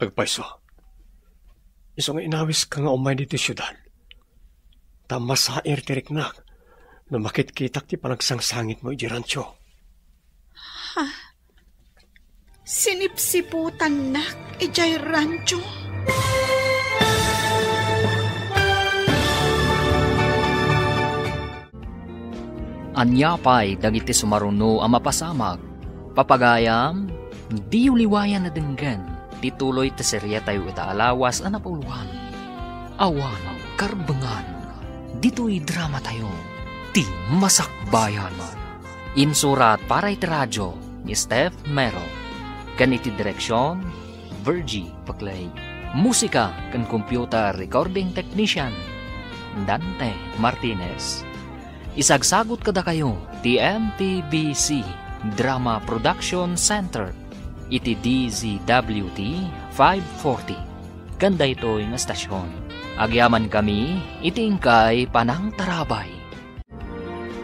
Agpayso. Isu nga inawiska nga umay ditoy siudad. Ta masair ti riknak no makitkitak ti panagsangsangitmo idiay rancho. Ha? Sinipsiputannak idiay rancho? Ania pay dagiti sumaruno a mapasamak? Papagayam, diyo liwayan a denggen ti tuloy ti seriatayo ita a lawas a napauluan. Awan karbengan ditoy dramatayo, ti Masakbayan. Insurat para iti radio ni Steph Mero, ken iti direksion, Virgie Paclay. Musika ken computer recording technician, Dante Martinez. Isagsagut kadakayo ti M P B C Drama Production Center iti D Z W T five forty ken daytoy nga estasion. Agyamankami iti inkay panangtarabay.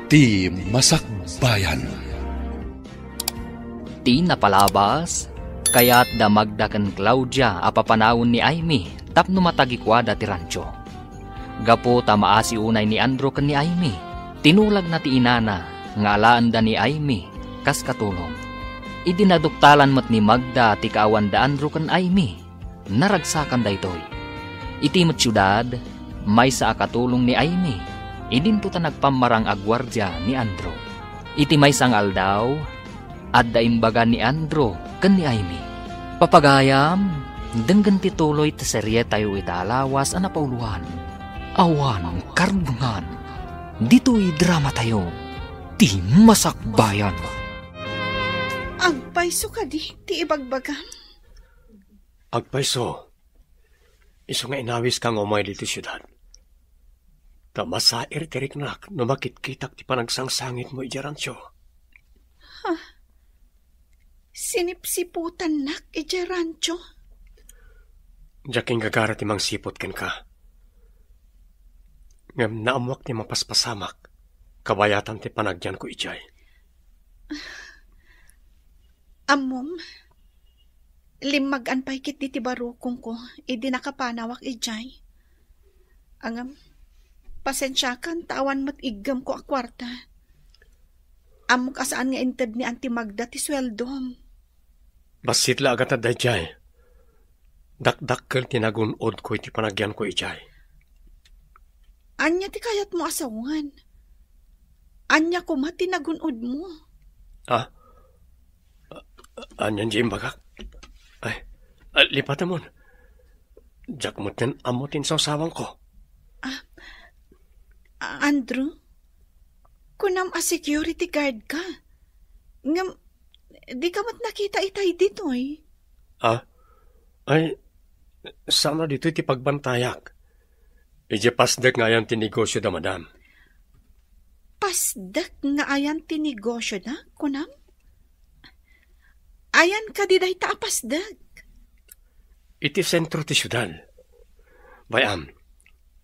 Ti Masakbayan. Ti napalabas, kayat da Magda ken Claudia a papanawen ni Aimee tapno matagikuada ti rancho. Gapu ta maasi unay ni Andrew ken ni Aimee, tinulagna ti inana nga alaenda ni Aimee kas katulong. Idi naduktalan met ni Magda ti kaawan da Andrew ken Aimee, naragsakan daytoy. Iti met siudad, maysa a katulong ni Aimee, idinto ta nagpammarang a guardia ni Andrew. Iti maysa nga aldaw, adda imbaga ni Andrew ken ni Aimee. Papagayam, denggen ti tuloy ti serietayo ita a lawas a napauloan. Awan kardungan. Ditoy dramatayo, ti masakbayan. Agpayso kadi ti ibagbagam? Agpayso, isu nga inawiska nga umay ditoy siudad. Ta masair ti riknak no makitkitak ti panagsangsangitmo idiay rancho. Ha? Sinipsiputannak idiay rancho? Diak inggagara ti mangsiput kenka. Ngem naammoak ti mapaspasamak, kabayatan ti panagyanko idiay. Ammom, limmagan pay ketdi ti barukongko idi nakapanawak idiay. Ngem, pasensiakan ta awan met iggemko a kuarta. Ammok a saan nga inted ni Auntie Magda ti sueldom. Bassit la a gatad daydiay. Dakdakkel ti nagun-odko iti panagyanko idiay. Ania ti kayatmo a sawen? Ania koma ti nagun-odmo? Ah? Anian ti imbagak? Ay, ah, lipatamon. Diak metten ammo ti insawsawanko. Ah, Andrew? Kunam a security guard ka. Ngem, di ka met nakita itay ditoy. Ah? Ay, saan a ditoy ti pagbantayak. Idiay pasdek nga ayan ti negosio da madam. Pasdek nga ayan ti negosio da, kunam? Ayan kadi dayta a pasdek? Iti sentro ti siudad. Bay-am,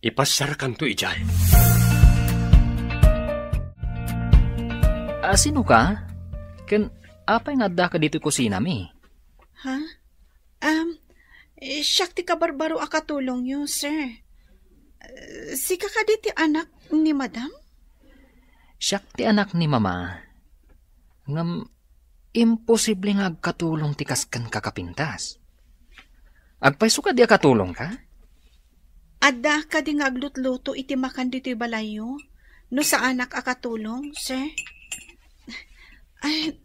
ipasiarkanto idiay. A, sino ka? Ken apay nga adda ka ditoy kusinami? Ha? Um, eh, siak ti kabarbaro a katulongyo, sir. Eh, sika kadi ti anak ni madam? Siak ti anak ni mama. Ngem, imposible nga agkatulong ti kas kenka a pintas. Agpayso kadi a katulongka? Adda kadi nga aglutluto iti makan ditoy balayyo? No saanak a katulong, sir? Ay,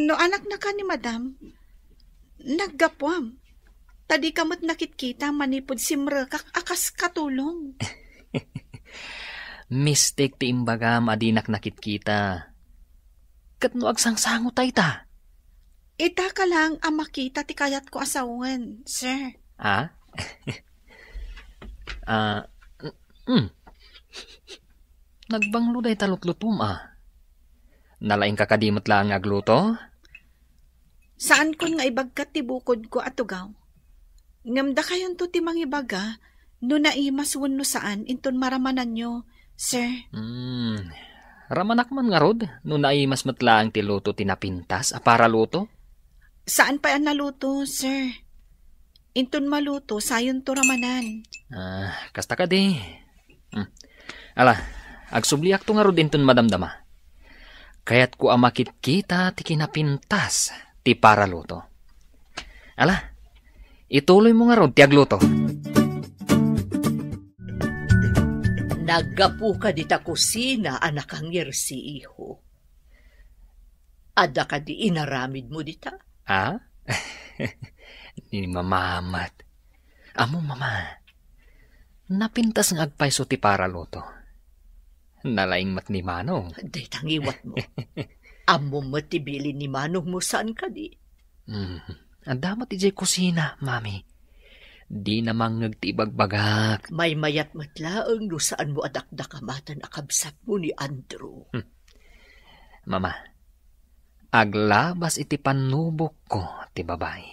no anaknaka ni madam, naggapuam. Ta dika met nakitkita manipud simrekak a kas katulong. Mistik ti imbagam a dinak nakitkita. Ket no agsangsango ta ita? Ita ka lang a makita ti kayatko a sawen, sir. Ah? Ah, mm. Nagbanglo dayta lutlutom, a. Nalaingka kadi met laeng nga agluto? Saankon nga ibagkat ti bukodko a tugaw. Ngem dakayonto ti mangibaga no naimas wenno saan inton maramananyo, sir. Hmm. Ramanak man ngarud no naimas met laeng ti luto ti napintas a para luto? Saan pay a naluto, sir. Inton maluto, sayonto ramanan. Ah, kasta kadi. Hmm. Ala, agsubliakto ngarud inton madamdama. Kayatko a makitkita ti kinapintas ti para luto. Ala, ituloymo ngarud ti agluto. Naggapuka dita kusina a nakangirsi, iho. Adda kadi inaramidmo dita? Ah? Ni mama met. Ammom, mama, napintas nga agpayso ti para luto. Nalaing met ni Manong. Dayta ngiwatmo. Ammom met ti bilin ni Manongmo, saan kadi? Hmm. Adda met idiay kusina, mami. Dina mangngeg ti ibagbagak. Maymayat met laeng no saanmo a dakdakamaten a kabsatmo ni Andrew. Hmm. Mama, aglabas iti pannubokko ti babai.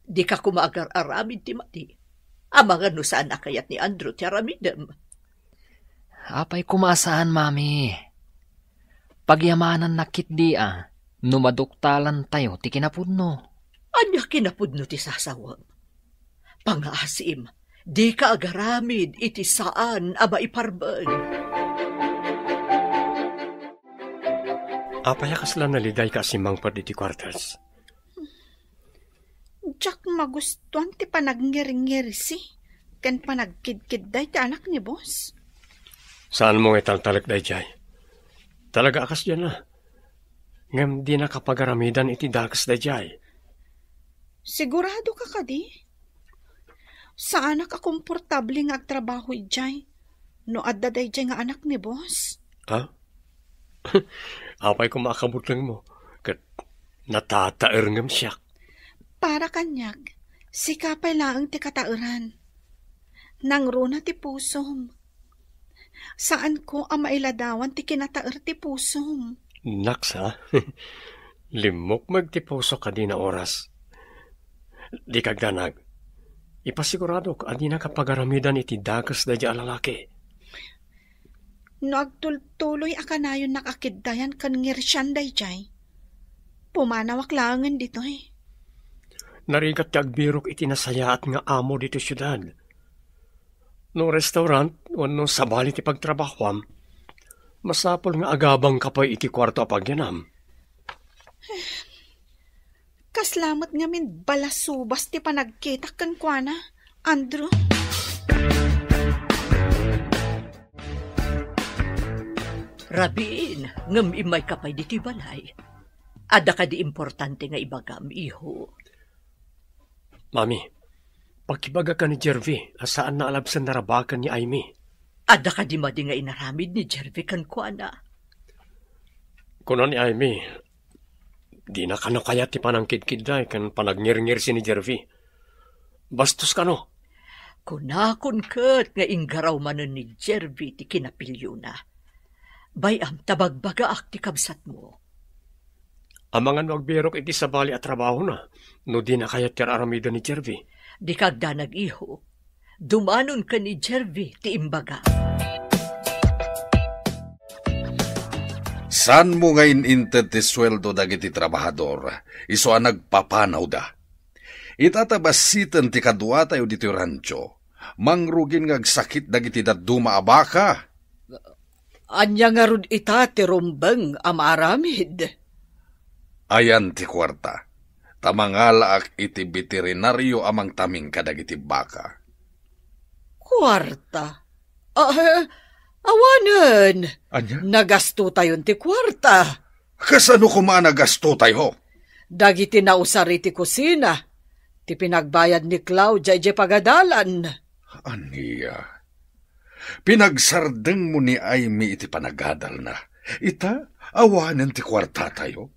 Dika koma agar-aramid ti madi. Amangan no saan a kayat ni Andrew ti aramidem. Apay koma a saan, mami? Pagyamanannak ketdi a. no maduktalantayo ti kinapudno. Ania kinapudno ti sasawem? Pangaasim, dika agaramid iti saan a maiparbeng. Apay a kasla naliday ka a simmangpet iti quarters? Diak magustuan ti panagngirngirsi ken panagkidkidday ti anak ni boss. Saanmo nga italtalek daydiay? Talaga a kasdiay. Ngem dinaka pagaramidan iti dakes daydiay. Sigurado ka kadi? Saanak a komportable nga agtrabaho idiay no adda daydiay nga anak ni boss. Ha? Apay koma a kabutlengmo ket natataer ngem siak. Para kaniak, sika pay laeng ti kataeran. Nangruna ti pusom. Saanko a mailadawan ti kinataer ti pusom. Naks, ha? Limmukmeg ti pusok a dina oras. Dika agdanag. Ipasiguradok a dinaka pagaramidan iti dakes daydiay a lalaki. No agtultuloy a kanayonnak a kiddayan ken ngirsian daydiay, pumanawak laengen ditoy. Narigat ti agbirok iti nasayaat nga amo ditoy siudad. No restaurant wenno sabali ti pagtrabahoam, masapul nga agabangka pay iti kuarto a pagyanam. Kasla met ngamin balasubas ti panagkitak kenkuana, Andrew. Rabiin, ngem immayka pay ditoy balay. Adda kadi importante nga ibagam, iho? Mami, pakibagaka ni Jervy a saanna a labsen narabaken ni Aimee. Adda kadi madi nga inaramid ni Jervy kenkuana? Kuna ni Aimee, dina kano kayat ti panangkidkidday ken panagngirngirsi ni Jervy. Bastos kano. Kunakon ket nga inggaraw manen ni Jervy ti kinapiliona. Bay-am ta bagbagaak ti kabsatmo. Amangan no agbirok iti sabali a trabahona no dina kayat ti ar-aramiden ni Jervy. Dika agdanag, iho. Dumanon ken ni Jervy ti imbaga. Saanmo nga in-inted ti sueldo dagiti trabahador, isu a nagpapanawda. Ita ta basiten ti kaduatayo ditoy rancho, mangrugin nga agsakit dagiti dadduma a baka. Ania ngarud ita ti rumbeng a maaramid? Ayan ti kuarta, ta mangalaak iti beterinario a mangtaming kadagiti baka. Kuarta? Ah, awanen. Ania? Nagastotayon ti kuarta. Kasano koma a nagastotayo? Dagiti nausar iti kusina, ti pinagbayad ni Claudia idiay pagadalan. Ania? Pinagsardengmo ni Aimee iti panagadalna. Ita, awanen ti kuartatayo.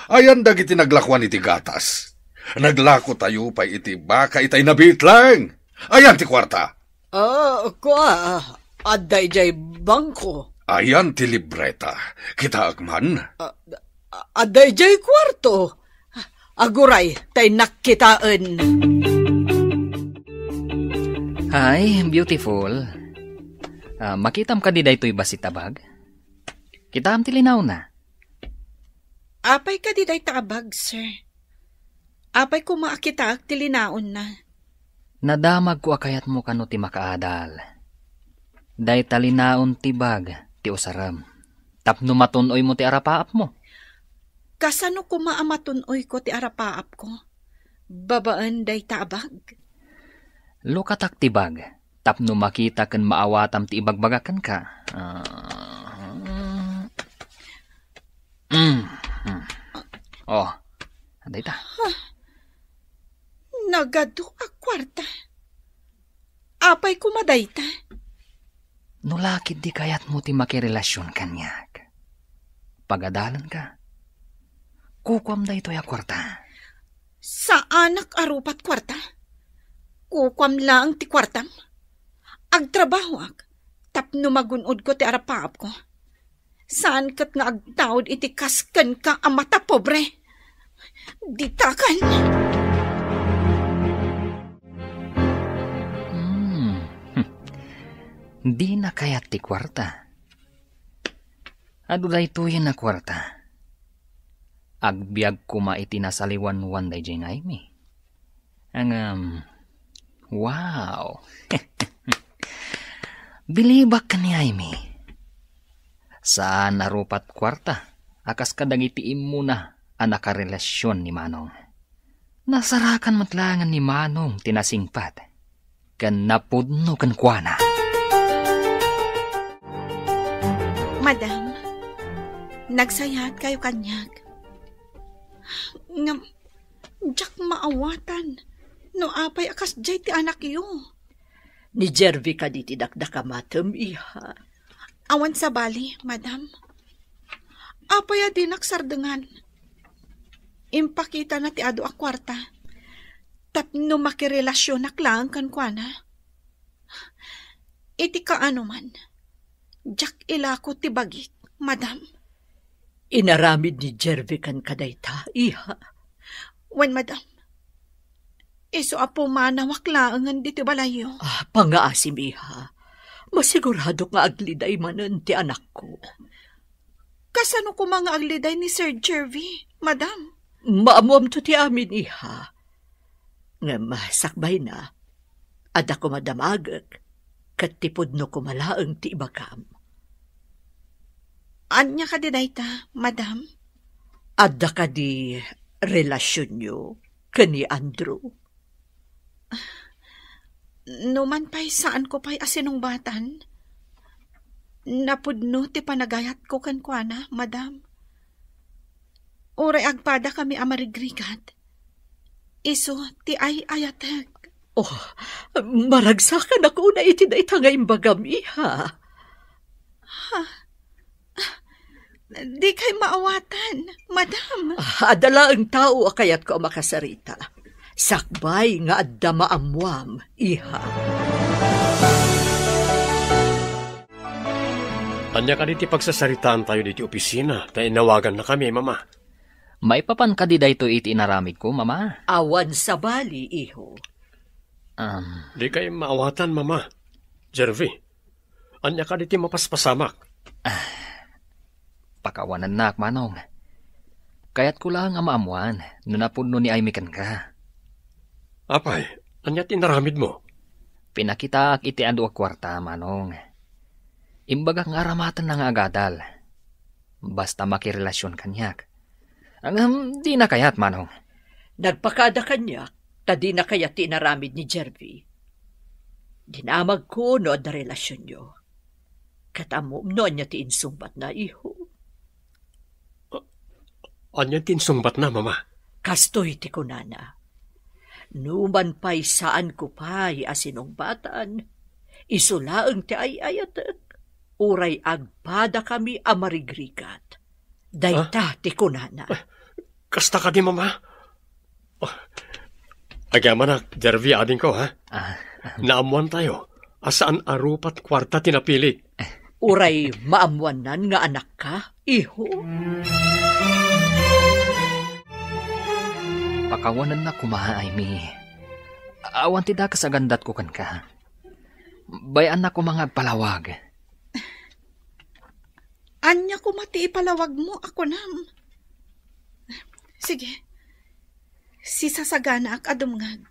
Ayan dagiti naglakuan iti gatas. Naglakotayo pay iti baka itay nabitleng. Ayan ti kuarta. Ah, kua, adda idiay bangko. Ayan ti libreta. Kitaek man. Ah, adda idiay kuarto. Aguray, tay nakkitaen. Hi, beautiful. Ah, makitam kadi daytoy bassit a bag? Kitaam ti linaonna. Apay kadi dayta a bag, sir? Apay koma a kitaek ti linaonna? Nadamagko a kayatmo kano ti makaadal. Dayta linaon ti bag ti usarem tapno matun-oymo ti arapaapmo. Kasano koma a matun-oyko ti arapaapko babaen dayta a bag? Lukatak ti bag tapno makita ken maawatam ti ibagbagak kenka. Ah, mm, mm. Oh, dayta. Nagadu a kuarta. Apay koma dayta? No la ketdi kayatmo ti makirelasion kaniak, pagadalenka. Kukuam daytoy a kuarta. Saanak a rupat kuarta. Kukuam laeng ti kuartam. Agtrabahoak tapno magun-odko ti arapaapko. Saan ket nga agtaud iti kas kenka a matapobre. Ditakan! Hmm. Dina kayat ti kuarta. Adu daytoyen a kuarta. Agbiag koma iti nasaliwanwan daydiay nga Aimee. Ngem, wow! Bilibak ken ni Aimee. Saan a rupat kuarta a kas kadagiti immuna a nakarelasion ni Manong. Nasarakan met laengen ni Manong ti nasingpet ken napudno kenkuana. Madam, nagsayaatkay kaniak. Ngem, diak maawatan no apay a kasdiay ti anakyo. Ni Jervie kadi ti dakdakamatem, iha? Awan sabali, madam. Apay a dinak sardengan? Impakitana ti adu a kuarta tapno makirelasionak laeng kenkuana. Iti kaanoman, diak ilako ti bagik, madam. Inaramid ni Jervie kenka dayta, iha? Wen, madam. Isu a pumanawak laengen ditoy balayyo. Ah, pangngaasim, iha. Masiguradok nga agliday manen ti anakko. Kasano koma nga agliday ni Sir Jervie, madam? Maammoamto ti amin, iha. Ngem sakbayna, adda koma damagek, ket ti pudno koma laeng ti ibagam. Ania kadi dayta, madam? Adda kadi relasionyo ken ni Andrew? No man pay saanko pay a sinungbatan, napudno ti panagayatko kenkuana, madam. Uray agpadakami a marigrigat, isu ti ay-ayatek. Oh, maragsakanak unay iti dayta nga imbagam, iha. Ha? Dikay maawatan, madam. Ah, adda laeng tao a kayatko a makasarita. Sakbay nga adda maammoam, iha. Ania kadi ti pagsasaritaantayo ditoy opisina ta inawagannakami, Mama? Maipapan kadi daytoy iti inaramidko, Mama? Awan sabali, iho. Um. Dikay maawatan, Mama. Jervie, ania kadi ti mapaspasamak? Ah, pakawanennak, Manong. Kayatko laeng a maammoan no napudno ni Aimee kenka. Apay, ania ti inaramidmo? Pinakitaak iti adu a kuarta, Manong. Imbagak nga aramatenna nga agadal. Basta makirelasion kaniak. Ngem, dina kayat, Manong. Nagpakada kaniak ta dina kayat ti inaramid ni Jervie. Dinamagko no adda relasionyo. Ket ammom no ania ti insungbatna, iho? Ania ti insungbatna, Mama? Kastoy ti kunana, "Numan pay saanko pay a sinungbatan, isu laeng ti ay-ayatek, uray agpadakami a marigrigat." Dayta ti kunana. Ah, kasta kadi, Mama? Oh. Agyamanak, Jervie, adingko, ha? Ah. Naammoantayo a saan a rupat kuarta ti napilik. Uray maammoannan nga anakka, iho? Pakawanennak koma, Aimee. Awan ti dakes a gandatko kenka. Bay-annak koma nga agpalawag. Ania koma ti ipalawagmo a kunam? Sige, sisasaganaak a dumngeg.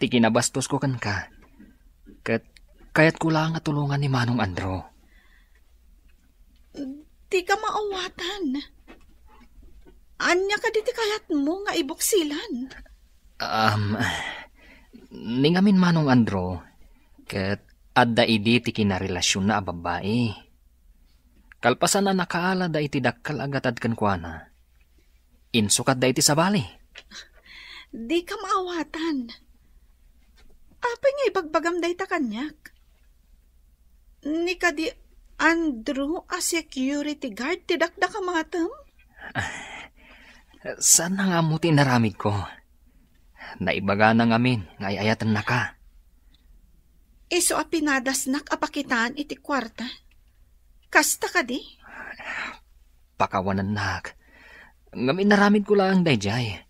Ti kinabastosko kenka, ket kayatko laeng a tulongan ni Manong Andrew. Dika maawatan. Ania kadi ti kayatmo nga ibuksilan? Um, ni ngamin, Manong Andrew, ket adda idi ti kinarelasionna a babbai. Kalpasan a nakaalada iti dakkel a gatad kenkuana, insukatda iti sabali. Dika maawatan. Apay nga ibagbagam dayta kaniak? Ni kadi Andrew a security guard ti dakdakamatem? Saanna nga ammo ti inaramidko. Naibagana ngamin nga ay-ayatennaka. Isu a pinadasnak a pakitaan iti kuarta. Kasta kadi? Pakawanennak. Ngem inaramidko laeng daydiay.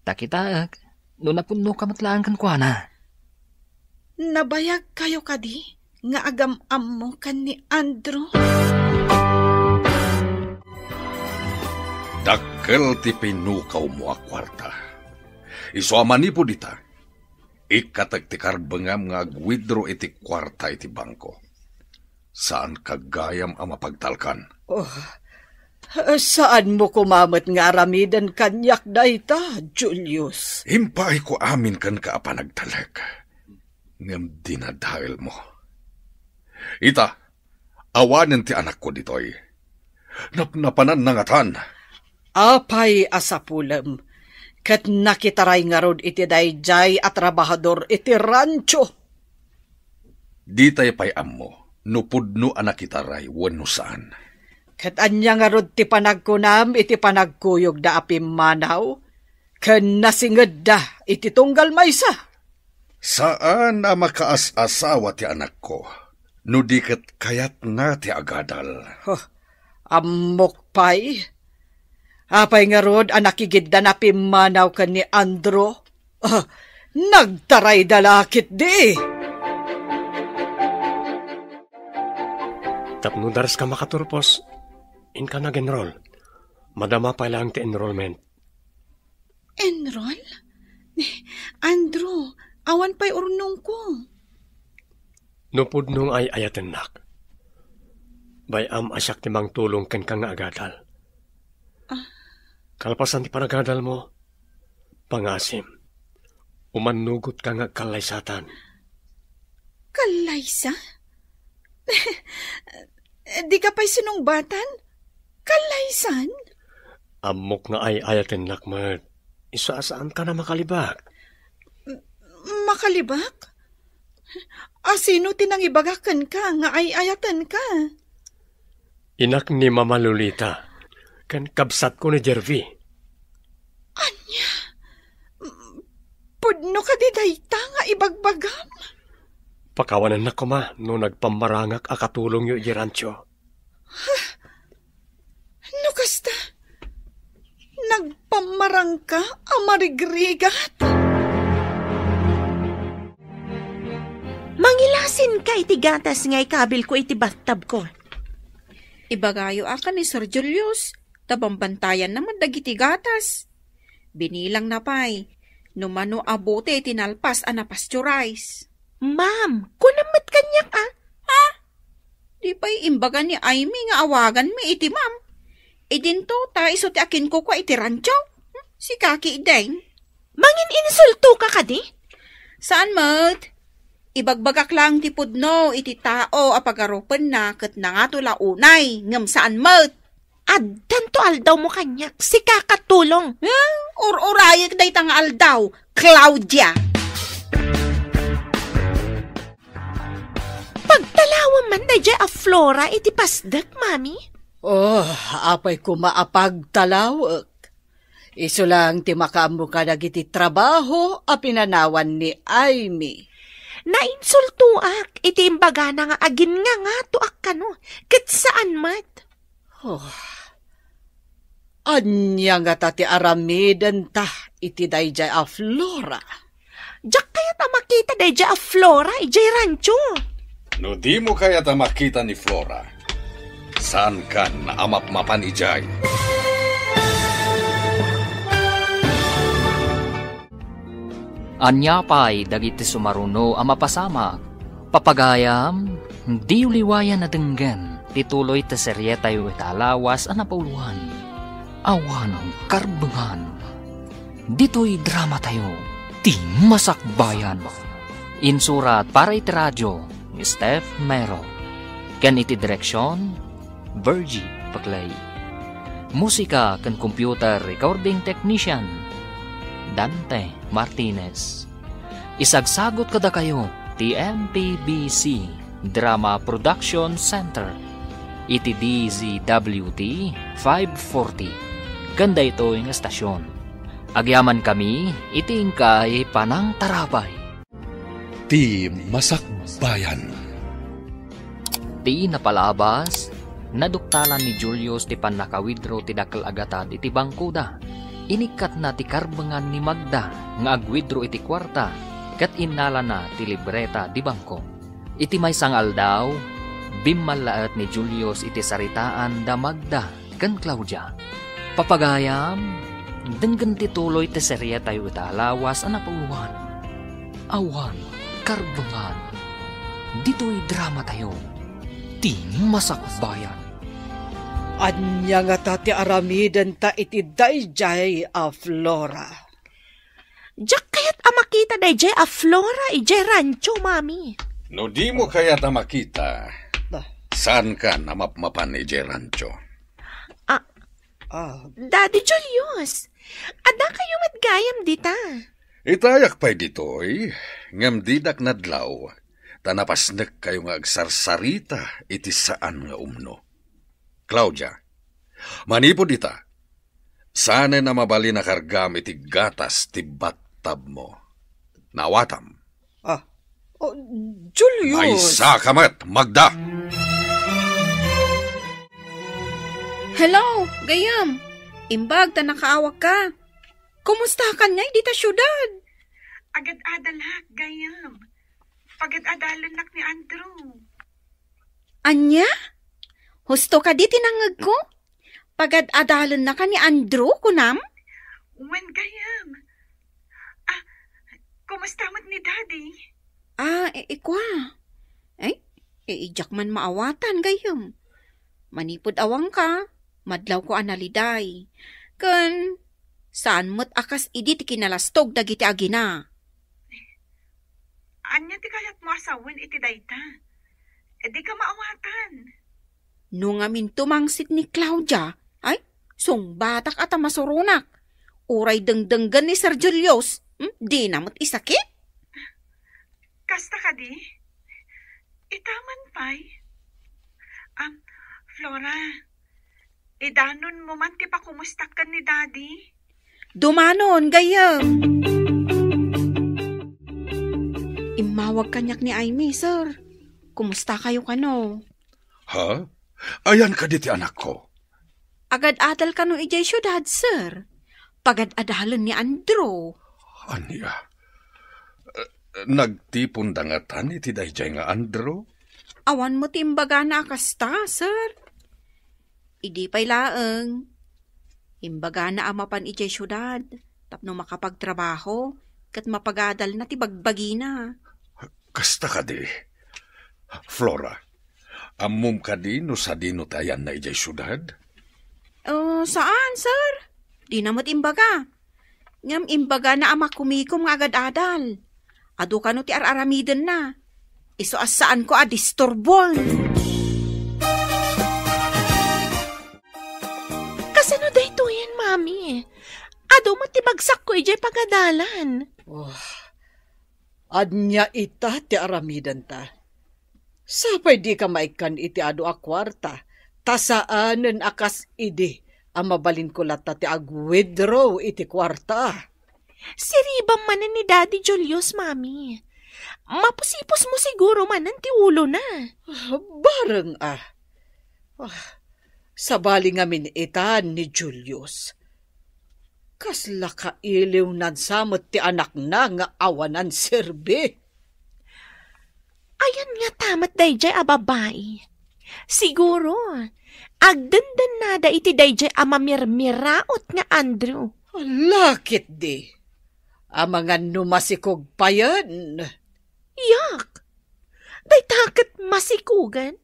Ta kitaek, no napudnoka met laeng kenkuana. Nabayagkayo kadi nga agam-ammo ken ni Andrew? Dakkel ti pinukawmo a kuarta. Isu a manipud ita, ikkatek ti karbengam nga agwidro iti kuarta iti bangko. Saanka gayam a mapagtalkan. Oh, saanmo koma met nga aramiden kaniak dayta, Julius. Impaayko amin kenka a panagtalek, ngem dinadaelmo. Ita, awanen ti anakko ditoy. Napnapananna ngatan. Apay a sapulem, ket nakitaray ngarud iti daydiay a trabahador iti rancho. Ditay pay ammo no pudno a nakitaray wenno saan. Ket ania ngarud ti panagkunam iti panagkuyogda a pimmanaw ken nasingedda iti tunggal maysa? Saan a makaas-asawa ti anakko, no di ket kayatna ti agadal. Huh, ammok pay. Apay ngarud a nakigiddan a pimmanaw ken ni Andrew? Ah, nagtarayda la ketdi. Tapno dares ka makaturpos, inka nag-enroll. Madama pay laeng ti enrollment. Enroll? Andrew, awan pay urnongko. No pudno nga ay-ayatennak, bay-am a siak ti mangtulong kenka nga agadal. Ah. Kalpasan ti panagadalmo, pangasim, umannugotka nga agkallaysatan. Kallaysa? Dika pay sinungbatan? Kallaysan? Ammok nga ay-ayatennak met. Isu a saanka a makalibak. M-, makalibak? A sino ti nangibaga kenka nga ay-ayatenka? Inak ni Mama Lolita, ken kabsatko ni Jervy. Ania? M-, pudno kadi dayta nga ibagbagam? Pakawanennak koma no nagpammarangak a katulongyo idiay rancho. No kasta, nagpammarangka a marigrigat? Mangilasinka iti gatas nga ikabilko iti bathtubko. Ibagayo a ken ni Sir Julius, ta bambantayanna met dagiti gatas. Binilangna pay, no mano a bote ti nalpas a na-pasteurize. Ma'am, kunam met kaniak a. Ha? Di pay imbaga ni Aimee nga awaganmi iti ma'am. Idinto ta isu ti akinkukua iti rancho. Hmm? Sika ketdin. Mangin-insultoka kadi? Saan met. Ibagbagak laeng ti pudno iti tao a pagarupenna ket nangato la unay, ngem saan met. Addanto aldawmo kaniak, sika katulong. Eh, ur-urayek dayta nga aldaw, Claudia. Pagtalawem man daydiay a Flora iti pasdek, Mami? Oh, apay koma a pagtalawek. Isu laeng ti makaammo kadagiti trabaho a pinanawan ni Aimee. Nainsultoak iti imbagana nga aginngangato a kano, ket saan met. Oh. Ania ngata ti aramidenta iti daydiay a Flora? Diak kayat a makita daydiay a Flora idiay rancho. No dimo kayat a makita ni Flora, saankan a mapmapan idiay. Ania pay dagiti sumaruno a mapasamak? Papagayam, diyo liwayan a denggen ti tuloy ti serietayo ita a lawas a napauluan. Awan karbengan. Ditoy dramatayo, Ti Masakbayan. Insurat para iti radio ni Steph Mero. Ken iti direksion, Virgie Paclay. Musika ken computer recording technician, Dante Martinez. Isagsagot kadakayo ti M P B C Drama Production Center iti D Z W T five forty ken daytoy nga estasion. Agyamankami iti inkay panangtarabay. Ti Masakbayan. Ti napalabas, naduktalan ni Julius ti pannaka-withdraw ti dakkel a gatad iti bangkoda. Inikkatna ti karbengan ni Magda nga ag-withdraw iti kuarta ket innalana ti libreta di bangko. Iti maysa nga aldaw, bimmallaet ni Julius iti saritaan da Magda ken Claudia. Papagayam, denggen ti tuloy ti seriatayo ita a lawas a napauluan, Awan Karbengan. Ditoy dramatayo, ti Masakbayan. Ania ngata ti aramidenta iti daydiay a Flora? Diak kayat a makita daydiay a Flora idiay rancho, Mami. No dimo kayat a makita, Ba? saankan a mapmapan idiay rancho. Ah, Ah, Daddy Julius, adda kayo met gayam dita. Itayak pay ditoy, ngem didak nadlaw, ta napasnekkayo nga agsarsarita iti saan nga umno. Claudia, manipud ita, sanen a mabalin a kargam iti gatas ti battabmo. Naawatam. Ah, oh, Julius! Maysa ka met, Magda! Hello, gayam. Imbag ta nakaawak ka. Kumusta ka ngay dita siudad? Agad-adalak, gayam. Pagad-adalennak ni Andrew. Ania? Husto kadi ti nangngegko? Pagad-adalennaka ni Andrew, kunam? Wen, gayam. Ah, kumusta met ni Daddy? Ah, i-, ikua. Ay, i-, idiak man maawatan, gayam. Manipud awanka, madlawko a naliday. Ken, saan met a kas idi ti kinalastog dagiti agina. Ania ti kayatmo a sawen iti dayta? Dika maawatan. No ngamin tumangsit ni Claudia, ay, sungbatak a ta masuronak. Uray dengdenggen ni Sir Julius, hmm, dina met isakit? Kasta kadi? Ita man pay? Am, Flora, idanonmo man ti pakumustak ken ni Daddy? Dumanon, gayyem. Immawag kaniak ni Aimee, sir. Kumusta kayo kano? Ha? Ayan kadi ti anakko? Agad-adal kano idiay siudad, sir? Pagad-adalen ni Andrew. Ania? Eh, nagtipon da ngatan iti daydiay nga Andrew? Awan mo ti imbagana a kasta, sir. Idi pay laeng, imbagana a mapan idiay siudad tapno makapagtrabaho ket mapagadalna ti bagbagina. Kasta kadi. Flora, ammom kadi no sadino ti ayanna idiay siudad? Oh, saan, sir? Dina met imbaga. Ngem imbagana a makumikom nga agad-adal. Adu kano ti ar-aramidenna. Isu a saanko a disturbon. Kasano daytoyen, Mami? Adu met ti bagsakko idiay pagadalan. Oh, ania ita ti aramidenta? Sapay dika maikkan iti adu a kuarta, ta saanen a kas idi a mabalinko latta ti ag-withdraw iti kuarta. Siribam manen ni Daddy Julius, Mami. Mapusipusmo siguro manen ti ulona. Ah, bareng a. Ah, sabali ngamin ita ni Julius. Kasla kailiwnan sa met ti anakna nga awanan serbi. Ayan ngata met daydiay a babai. Siguro, agdendennada iti daydiay a mamirmiraot nga Andrew. Ala ketdi. Amangan no masikog payen. Yak! Dayta ket masikogen?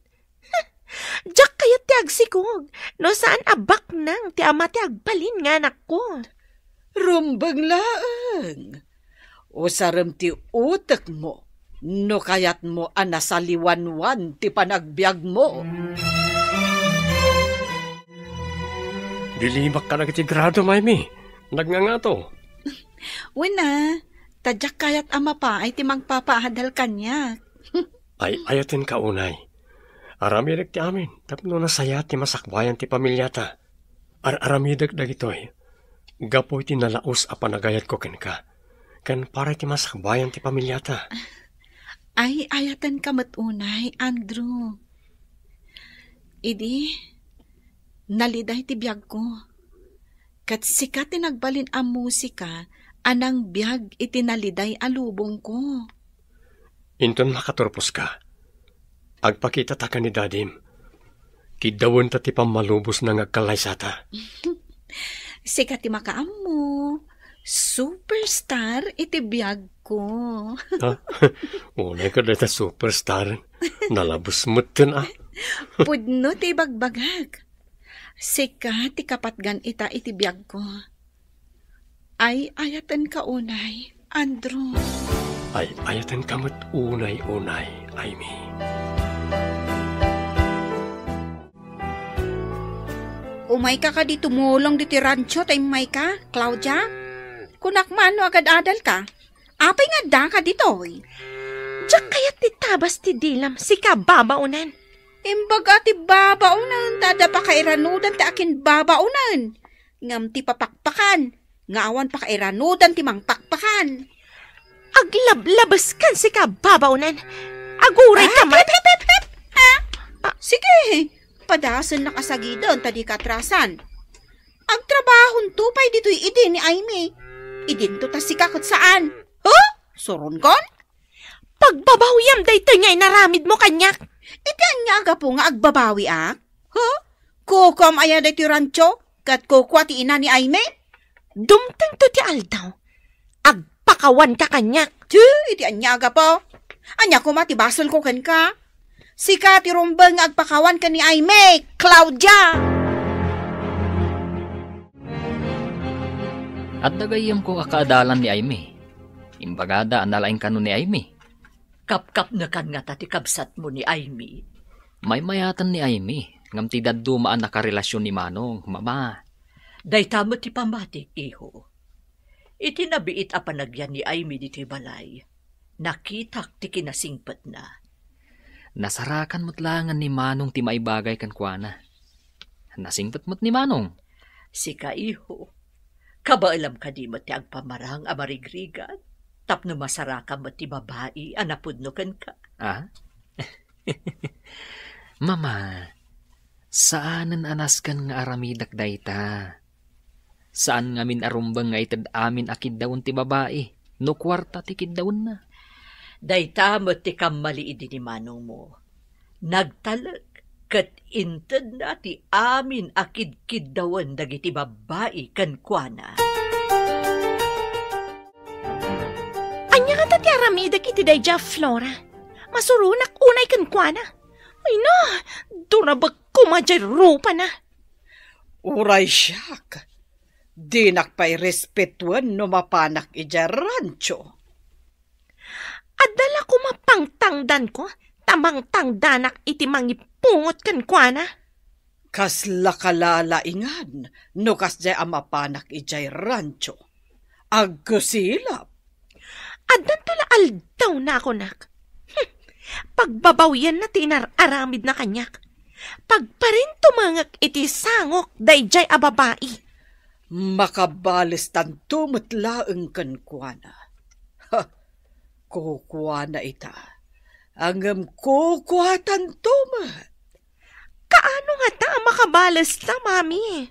Diak kayat ti agsikog no saan a baknang ti ama ti agbalin nga anakko. Rumbeng laeng. Usarem ti utekmo no kayatmo a nasaliwanwan ti panagbiagmo. Dilimak kadagiti grado, Maymi. Nagngangato. Wen a, ta diak kayat a mapaay ti mangpapaadal kaniak. Ay-ayatenka unay. Aramidek ti amin tapno nasayaat ti masakbayan ti familiata. Ar-aramidek dagitoy gapu iti nalaus a panagayatko kenka, ken para iti masakbayan ti familiata. Ay-ayatenka met unay, Andrew. Idi, naliday ti biagko. Ket sika ti nagbalin a musika a nangbiag iti naliday a lubongko. Inton makaturposka, agpakitata ken ni Dadim. Kiddawenta ti pammalubosna nga agkallaysata. Sika ti makaammo. Superstar iti biagko. Ha? Unay ka dayta superstar. Nalabes metten, ah. Pudno ti ibagbagak. Sika ti kapatgan ita iti biagko. Ay-ayatenka unay, Andrew. Ay-ayatenka met unay-unay, Aimee. Umayka kadi tumulong ditoy rancho ta immayka, Claudia? Kunak man no agad-adalka. Apay nga addaka ditoy? Diak kayat ti tabas ti dilam, sika babaonen. Imbaga ti babaonen, ta adda pakairanudan ti akinbabaonen. Ngem ti papakpakan, nga awan pakairanudan ti mangpakpakan. Aglablabeskan, sika babaonen. Aguray ka man. Hep, hep, hep, hep. Ah, ah, sige. Padasennaka sagiden ta dika atrasan. Agtrabahonto pay ditoy idi ni Aimee. Idinto ta sika ket saan. Huh? Suronkon? Pagbabawiam daytoy nga inaramidmo kaniak. Iti ania a gapu nga agbabawiak? Huh? Kukuam aya daytoy rancho? Ket kukua ti ina ni Aimee? Dumtengto ti aldaw. Agpakawanka kaniak. Ti, iti ania a gapu? Ania koma ti basolko kenka? Sika ti rumbeng nga agpakawan ken ni Aimee, Claudia! Adda gayyemko a kaadalan ni Aimee. Imbagada a nalaing kano ni Aimee. Kapkapnekan ngata ti kabsatmo ni Aimee? Maymayaten ni Aimee, ngem ti dadduma a nakarelasion ni Manong, Mama. Dayta met ti pammatik, iho. Iti nabiit a panagyan ni Aimee ditoy balay, nakitak ti kinasingpetna. Nasarakan met laengen ni Manong ti maibagay kenkuana. Nasingpet met ni Manong. Sika, iho, kabaelam kadi met ti agpamarang a marigrigat tapno masarakam met ti babai a napudno kenka? Ah? Mama, saanen a nasken nga aramidek dayta. Saan ngamin a rumbeng nga ited amin a kiddawen ti babai no kuarta ti kiddawenna. Dayta met ti kammali idi ni manongmo. Nagtalek ket intedna ti amin a kidkiddawen dagiti babbai kenkuana. Ania ngata ti aramidek iti daydiay a Flora? Masuronak unay kenkuana. Ay na, durabek koma diay rupana. Uray siak, dinak pay respetuen no mapanak idiay rancho. Adda la koma pangtangdanko, ta mangtangdanak iti mangipungot kenkuana. Kasla kalalaingan no kasdiay a mapanak idiay rancho. Agkusilap. Addanto la aldawna a kunak. Hmm. Pagbabawianna ti inar-aramidna kaniak. Pagparintumengek iti sangok daydiay a babai. Makabalestanto met laeng kenkuana. Ha, kukuana ita. Ngem kukuatanto met. Kaano ngata a makabalesta, Mami?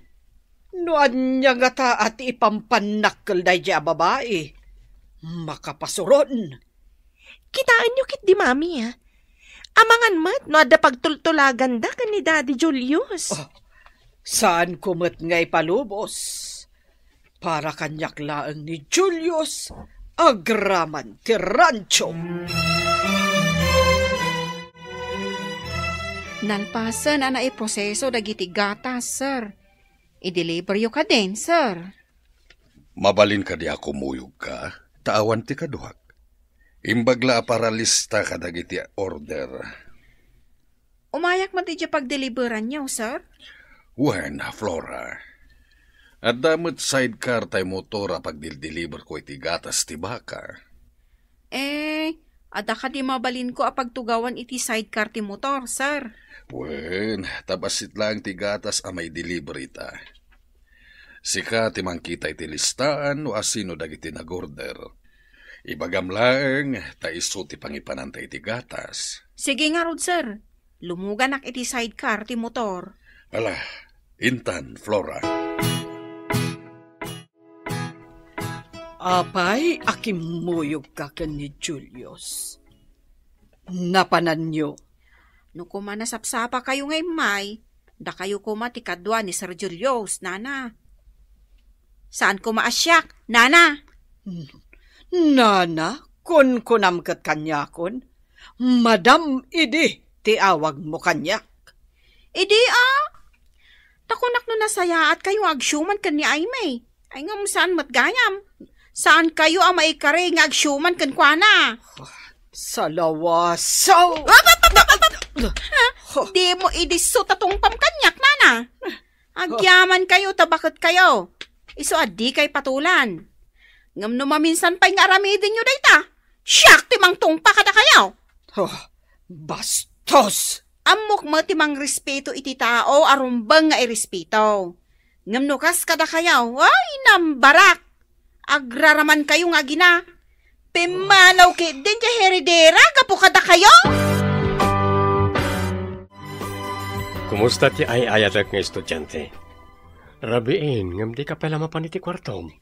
No ania ngata a ti ipampannakkel daydiay a babai, makapasuron. Kitaenyo ketdi, Mami, a. Amangan met no adda pagtultulaganda ken ni Daddy Julius. Oh, saanko met nga ipalubos. Para kaniak laeng ni Julius agraman ti rancho. Nalpasen a naiproseso dagiti gatas, sir. I-deliveryo kadin, sir. Mabalin kadi a kumuyogka, ta awan ti kaduak. Imbag la a paralista kadagiti order. Umayak met idiay pagdeliberanyo, sir? Wen, Flora. Adda met sidecar tay motor a pagdildeliberko iti gatas ti baka. Eh, adda kadi mabalinko a pagtugawan iti sidecar ti motor, sir? Wen, ta bassit laeng ti gatas a maideliver ita. Sika ti mangkita iti listaan no asino dagiti nag-order. Ibagam laeng ta isu ti pangipananta iti gatas. Sige ngarud, sir. Lumuganak iti sidecar ti motor. Ala, intan, Flora. Apay a kimmuyogka ken ni Julius? Napananyo? No koma nasapsapakayo nga immay, dakayo koma ti kadua ni Sir Julius, nana. Saan koma a siak, nana. Nana, kunkunam ket kaniakon, Madam idi ti awagmo kaniak. Idi a, ta kunak no nasayaat kayo nga agsiuman ken ni Aimee. Ay, ngem saan met gayam. Saan kayo a maikari nga agsiuman kenkuana. Salawasaw! Ap, ap, ap, ap, ap, ap! Huh. Di mo idisso ta tungpam kaniak, nana. Agyaman kayo, ta baket kayo. Isu a dikay patulan. Ngem no maminsan pay nga aramidenyo dayta, siak ti mangtungpa kadakayo. Huh, bastos! Ammok met ti mangrespeto iti tao a rumbeng nga irespeto. Ngem no kas kadakayo, ay, nambarak! Agraraman kayo nga agina. Pimmanaw ketdin ti heredera gapu kadakayo. Kumusta ti ay-ayatek nga estudiante? Rabiin, ngem dika pay la mapan iti kuartom.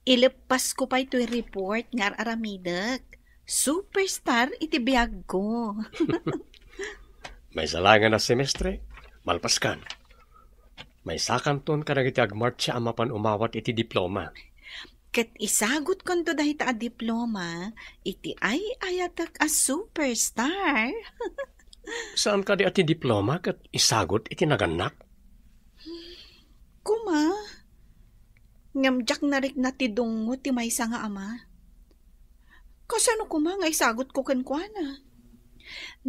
Ileppasko pay toy report nga ar-aramidek. Superstar iti biagko. Maysa laengen a semestre, malpaskan. Maysakanton kadagiti agmartsia a mapan umawat iti diploma. Ket isagutkonto dayta a diploma iti ay-ayatek a superstar. Saan kadi a ti diploma ket isagut iti nagannak? Kuma, ngem diak narikna ti dungngo ti maysa nga ama. Kasano kuma nga isagutko kenkuana?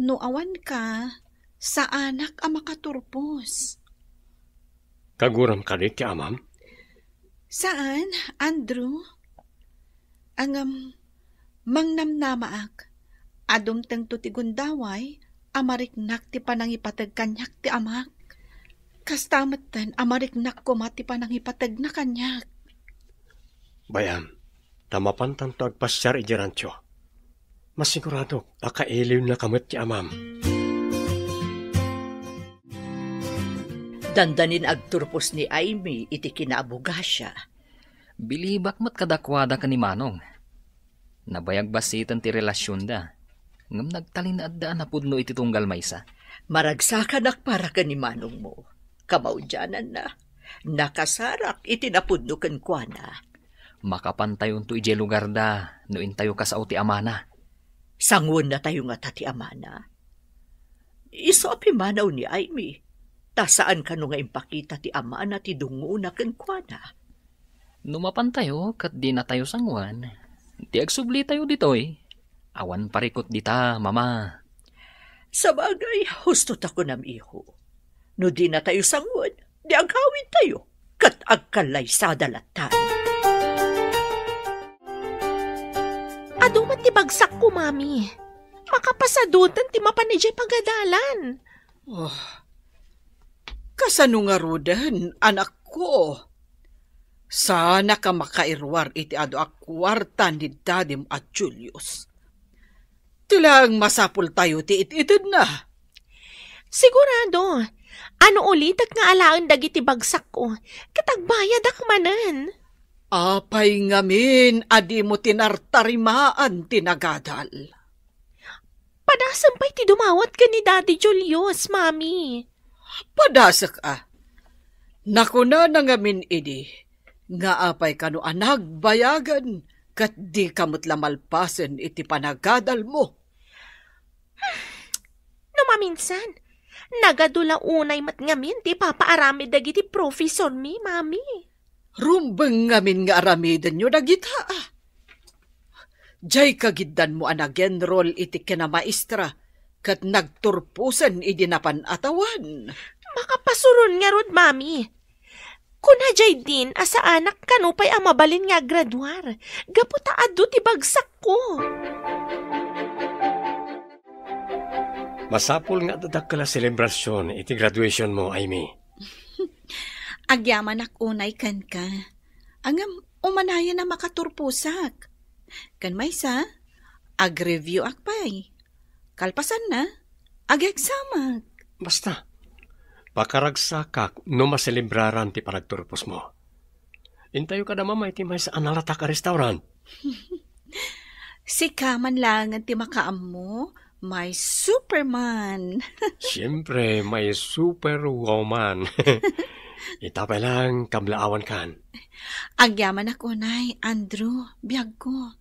No awanka, saanak a makaturpos. Kaguram kadi ti amam? Saan, Andrew? Ngem, mangnamnamaak a dumtengto ti gundaway a mariknak ti panangipateg kaniak ti amak. Kasta metten a mariknak koma ti panangipategna kaniak. Bay-am, ta mapantanto agpasiar idiay rancho. Masiguradok a kailiwnaka met ti amam. Dandanin agturpos ni Aimee iti kinaabogasia. Bilibak met kadakuada ken ni Manong. Nabayag basiten ti relasionda, ngem nagtalinaedda a napudno iti tunggal maysa. Maragsakanak para ken ni Manongmo. Kamaudiananna, nakasarak iti napudno kenkuana. Makapantayonto idiay lugarda no intayo kasao ti amana. Sanguennatayo ngata ti amana? Isu a pimmanaw ni Aimee, ta saan kano nga impakita ti amana ti dungngona kenkuana. No mapantayo ket dinatayo sanguen, ti agsublitayo ditoy, awan parikut dita, Mama. Sabagay, husto ta kunam, iho. No dinatayo sanguen, di agawidtayo, ket agkallaysada lattan. Adu met ti bagsakko, Mami. Makapasadutan ti mapan idiay pagadalan. Oh, kasano ngaruden, anakko? Saanka makairuar iti adu a kuarta ni dadim a Julius. Ti laeng masapultayo ti it-itedna. Sigurado, no ulitek nga alaen dagiti bagsakko, ket agbayadak manen. Apay ngamin a dimo tinartarimaan ti nagadal? Padasem pay ti dumawat ken ni Daddy Julius, Mami. Padasek a. Nakunana ngamin idi nga apay kano a nagbayagen ket dika met la malpasen iti panagadalmo. No maminsan, nagadu la unay met ngamin ti ipapaaramid dagiti profesormi, Mami. Rumbeng ngamin nga aramidenyo dagita. Diay kagiddanmo a nag-enroll iti kinamaestra ket nagturposen idi napan a tawen. Makapasuron ngarud, Mami. Kuna diay din a saanak kano pay a mabalin nga aggraduar, gapu ta adu ti bagsakko. Masapul nga adda dakkel a selebrasion iti graduationmo, Aimee. Agyamanak unay kenka. Ngem umanayen a makaturposak. Ken maysa, ag-review ak pay. Kalpasanna, ag-exam ak. Basta, pakaragsakak no maselebraran ti panagturposmo. Intayo kada Mama iti maysa a nalatak a restaurant. Sika man laengen ti makaammo My Superman. Siyempre, my Superwoman. Ita pay lang, kablaawankan. Agyamanak unay, Andrew, biagko.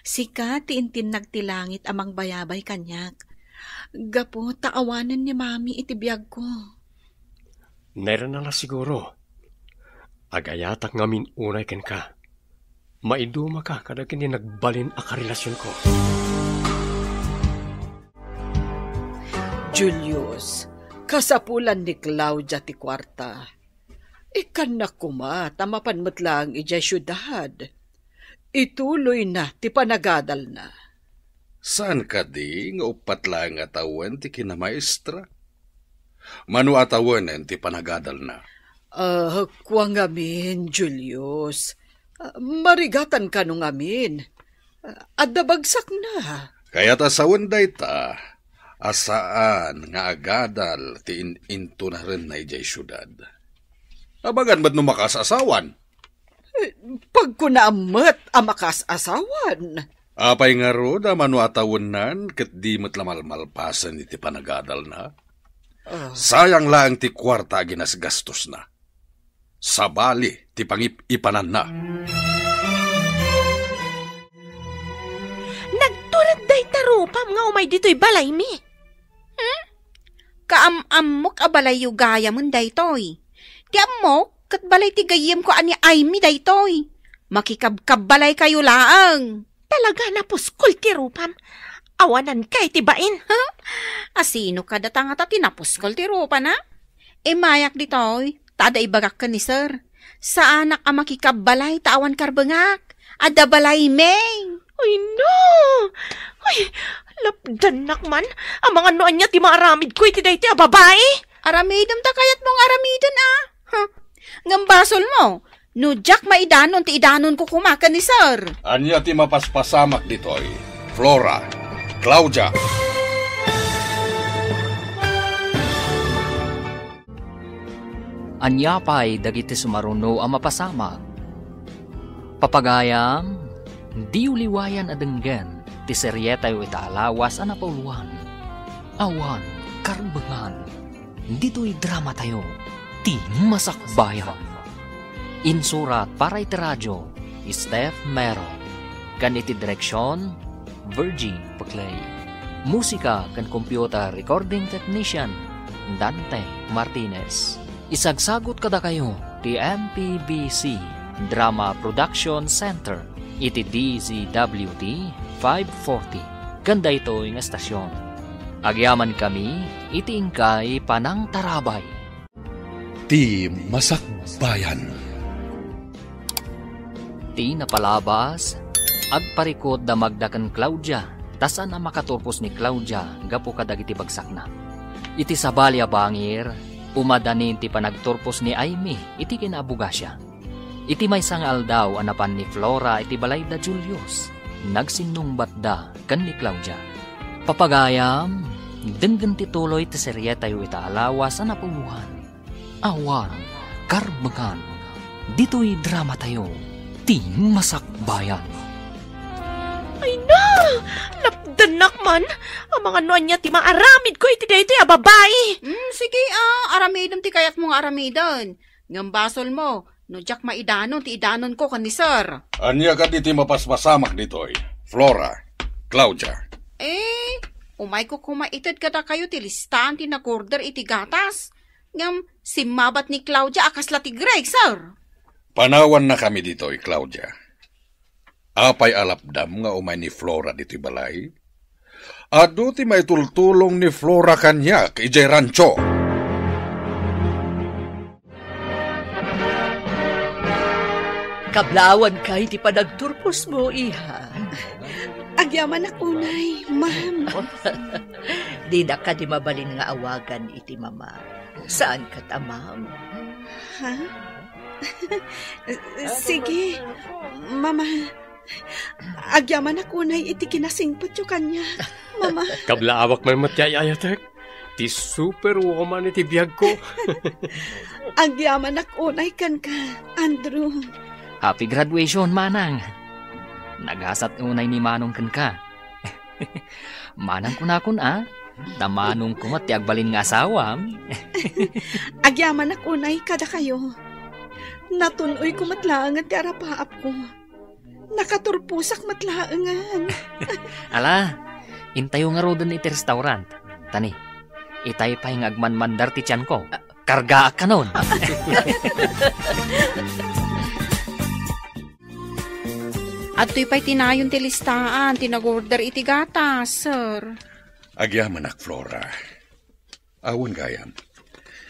Sika ti intinnag ti langit a mangbayabay kaniak. Gapu ta awanen ni Mami iti biagko. Nairana la siguro. Agayatak ngamin unay kenka. Maidumaka kadagiti nagbalin a karelasionko. Julius, kasapulan ni Claudia ti kuarta. Ikkannak koma ta mapan met laeng idiay siudad. Ituloyna ti panagadalna. Saan kadi nga uppat laeng a tawen ti kinamaestra? Mano a tawenen ti panagadalna? Ah, kua ngamin, Julius. Ah, marigatan kano ngamin. Ah, adda bagsakna. Kayat a sawen dayta a saan nga agadal ti in-, intunarenna idiay siudad. Abagan met no makaas-asawan. Eh, pagkunaam met a makaas-asawan. Apay ngarud a mano a tawennan ket di met la malmalpasen iti panagadalna? Ah. Sayang laeng ti kuarta a ginasgastosna. Sabali ti pangip-ipananna. Nagtured dayta rupam nga umay ditoy balaymi. Hmm? Kaam-ammok a balayyo gayamen daytoy. Ti ammok, ket balay ti gayyemko a ni Aimee daytoy. Makikabkabbalaykayo laeng. Talaga, napuskol ti rupam. Awananka iti bain, ha? Asino kada ta ngata ti napuskol ti rupana? Imayak ditoy, ta adda ibagak ken ni Sir. Saanak a makikabbalay ta awan karbengak. Adda balaymi. Ay, no! Ay, lapdannak man. Amangan no ania ti maaramidko iti daytoy a babai? Aramidem ta kayatmo nga aramiden, a. Huh. Ngem basolmo, no diak maidanon ti idanonko koma ken ni Sir. Ania ti mapaspasamak ditoy? Flora, Claudia. Ania pay dagiti sumaruno a mapasamak? Papagayam, diyo liwayan a denggen ti serietayo ita a lawas a napauluan. Awan karbengan ditoy dramatayo, Ti Masakbayan. Insurat para iti radio, Steph Mero. Ken iti direksion, Virgie Paclay. Musika ken computer recording technician, Dante Martinez. Isagsagut kadakayo ti M P B C Drama Production Center iti D Z W T five forty ken daytoy nga estasion. Agyamankami iti inkay panangtarabay. Ti Masakbayan. Ti napalabas, agparikut da Magda ken Claudia, ta saan a makaturpos ni Claudia gapu kadagiti bagsakna. Iti sabali a bangir, umadanin ti panagturpos ni Aimee iti kinaabogasia. Iti maysa nga aldaw a napan ni Flora iti balay da Julius, nagsinnungbatda ken ni Claudia. Papagayam, denggen ti tuloy ti serietayo ita a lawas a napauluan. Awan karbengan ditoy dramatayo, Ti Masakbayan. Ay na! Lapdannak man! Amangan no ania ti maaramidko iti daytoy a babai! Mm, sige, a, aramidem ti kayatmo nga aramiden. Ngem basolmo, no diak maidanon ti idanonko ken ni Sir. Ania kadi ti mapaspasamak ditoy, Flora, Claudia? Eh, umayko koma ited kadakayo ti listaan ti nag-order iti gatas. Ngem simmabat ni Claudia a kasla ti Greg, Sir. Panawannakami ditoy, Claudia. Apay a lapdam nga umay ni Flora ditoy balay? Adu ti maitultulong ni Flora kaniak idiay rancho. Kablaawanka iti panagturposmo, iha. Agyamanak unay, ma'am. Dina kadi mabalin nga awagan iti mama. Saan ket a ma'am? Ha? Sige, mama. Agyamanak unay iti kinasingpetyo kaniak, mama. Kablaawak man met ti ay-ayatek. Ti superwoman iti biagko. Agyamanak unay kenka, Andrew. Happy graduation, manang. Nagasat unay ni manong kenka. Manang kunakon a, ta manong koma ti agbalin nga asawam. Agyamanak unay kadakayo. Natun-oyko met laengen ti arapaapko. Nakaturposak met laengen. Ala, intayo ngaruden iti restaurant. Tani, itay pay nga agmanmandar ti tianko. Kargaak kanon. Adtoy pay ti nayon ti listaan ti nag-order iti gatas, sir. Agyamanak, Flora. Awan gayam.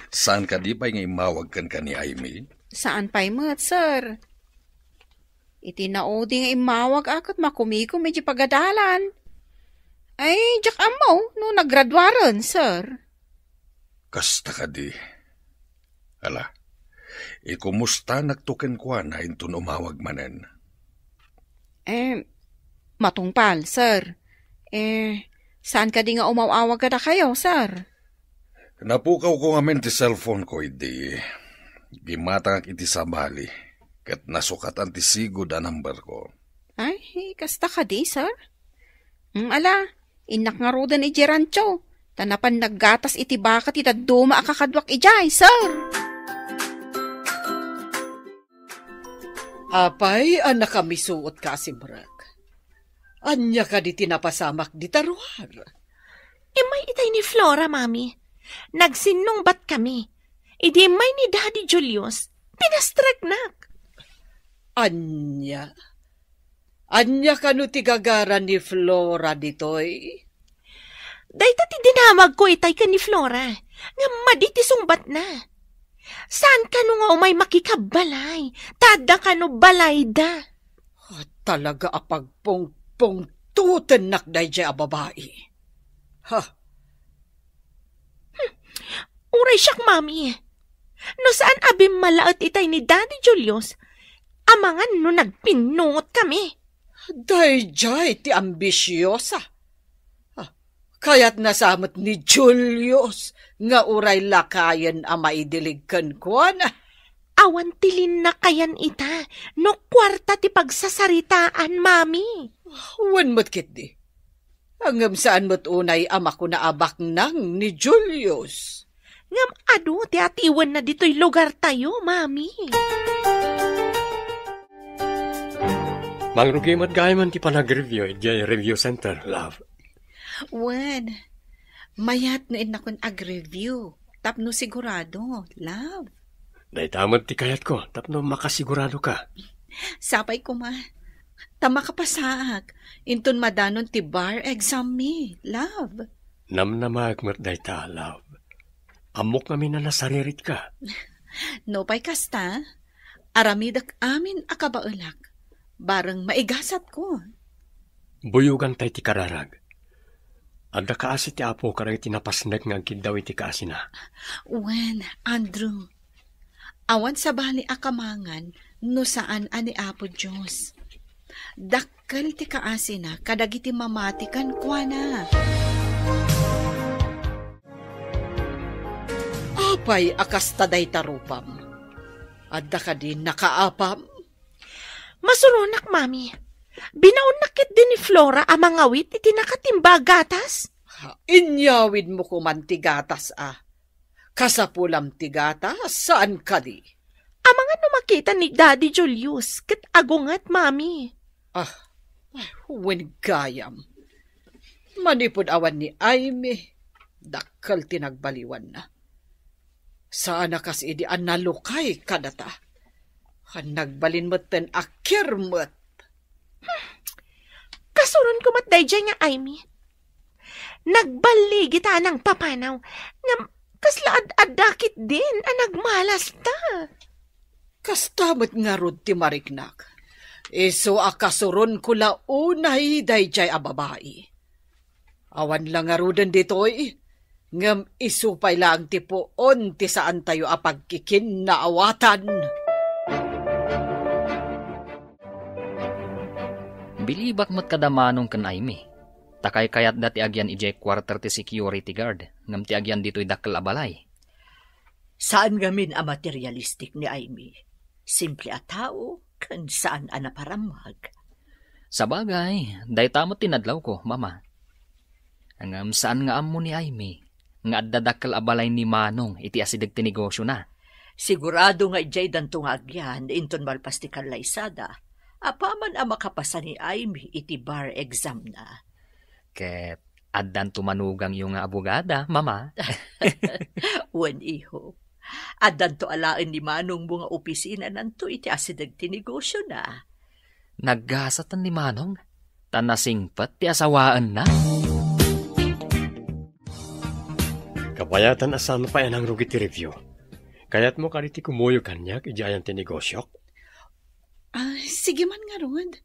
Saan kadi pay nga immawag kenka ni Aimee? Saan pay met, sir. Iti naudi nga immawag a ket makumikom iti pagadalan. Ay, diak ammo no naggraduaren, sir. Kasta kadi. Ala, ikumustanakto kenkuana inton umawag manen. Eh, matungpal, sir. Eh, saan kadi nga umaw-awag kadakayo, sir? Napukawko ngamin ti cellphone ko idi gimmatangak iti sabali ket nasukatan ti sigud a number ko. Ay, kasta kadi, sir? Mm, ala, innak ngaruden idiay rancho, ta napan naggatas iti baka ti dadduma a kakaduak idiay, sir. Apay a nakamisuotka a simrek? Ania kadi ti napasamak dita ruar? Immay itay ni Flora, Mami. Nagsinnungbatkami. Idi immay ni Daddy Julius, pinastreknak. Ania? Ania kano ti gagaran ni Flora ditoy? Dayta ti dinamagko itay ken ni Flora, ngem madi ti sungbatna. Saan kano nga umay makikabbalay, ta adda kano balayda. Ah, talaga a pagpungpungtutennak daydiay a babai. Ha? Hmm. Uray siak, Mami. No saan a bimmalaet itay ni Daddy Julius, amangan no nagpinnungot kami. Daydiay ti ambisiosa. Ah, kayatna sa met ni Julius nga uray lakayen a maidilig kenkuana. Awan ti linnakayan ita no kuarta ti pagsasaritaan, Mami. Wen met ketdi. Ngem saan met unay a makuna a baknang ni Julius. Ngem adu ti atiwenna ditoy lugartayo, Mami. Mangrugi met gayam ti panag-review idiay review center, love. Wen, mayat no innakon ag-review tapno sigurado, love. Dayta met ti kayatko tapno makasigurado ka. Sapay koma, ta makapasaak inton madanon ti bar exam mi, love. Namnamaek met dayta, love. Ammok ngamin a nasaririt ka. No pay kasta, aramidek amin a kabaelak, bareng maigasatko. Buyogan tay ti kararag. Adda kaasi ti Apo kadagiti napasnek nga agkiddaw iti kaasina. Wen, Andrew, awan sabali a kamangan no saan a ni Apo Dios. Dakkel ti kaasina kadagiti mamati kenkuana. Apay a kasta dayta rupam? Adda kadi nakaapam? Masuronak, Mami. Binaonnak ketdi ni Flora a mangawit iti nakatimba a gatas. Ha, inyawidmo koman ti gatas a. Kasapulam ti gatas, saan kadi? Amangan no makita ni Daddy Julius ket agunget, Mami. Ah, ay, wen gayam. Manipud awan ni Aimee, dakkel ti nagbaliwanna. Saan a kas idi a nalukay kadata. Nagbalin metten a kirmet. Kasuronko met daydiay nga Aimee. Nagballigita a nangpapanaw, ngem kasla ad-adda ketdin a nagmalasta. Kasta met ngarud ti mariknak. Isu a kasuronko la unay daydiay a babai. Awan la ngaruden ditoy, ngem isu pay laeng ti puon ti saantayo a pagkikinnaawatan. Bilibak met kada Manong ken Aimee, ta kaykayatda ti agyan idiay quarter ti security guard ngem ti agyan ditoy dakkel a balay. Saan ngamin a materialistic ni Aimee. Simple a tao ken saan a naparammag. Sabagay, dayta met ti nadlawko, Mama. Ngem saan nga ammo ni Aimee nga adda dakkel a balay ni Manong iti asideg ti negosiona. Sigurado nga idiay danto nga agyan inton malpas ti kallaysada, apaman a makapasa ni Aimee iti bar examna. Ket addanto manugangyo nga abogada, Mama. Wen, iho. Addanto alaen ni Manongmo nga opisinananto iti asideg ti negosiona. Naggasaten ni Manong, ta nasingpet ti asawaenna. Kabayatan a saan pay a nangrugi ti review. Kayatmo kadi ti kumuyog kaniak idiay ayan ti negosiok? Ah, sige man ngarud.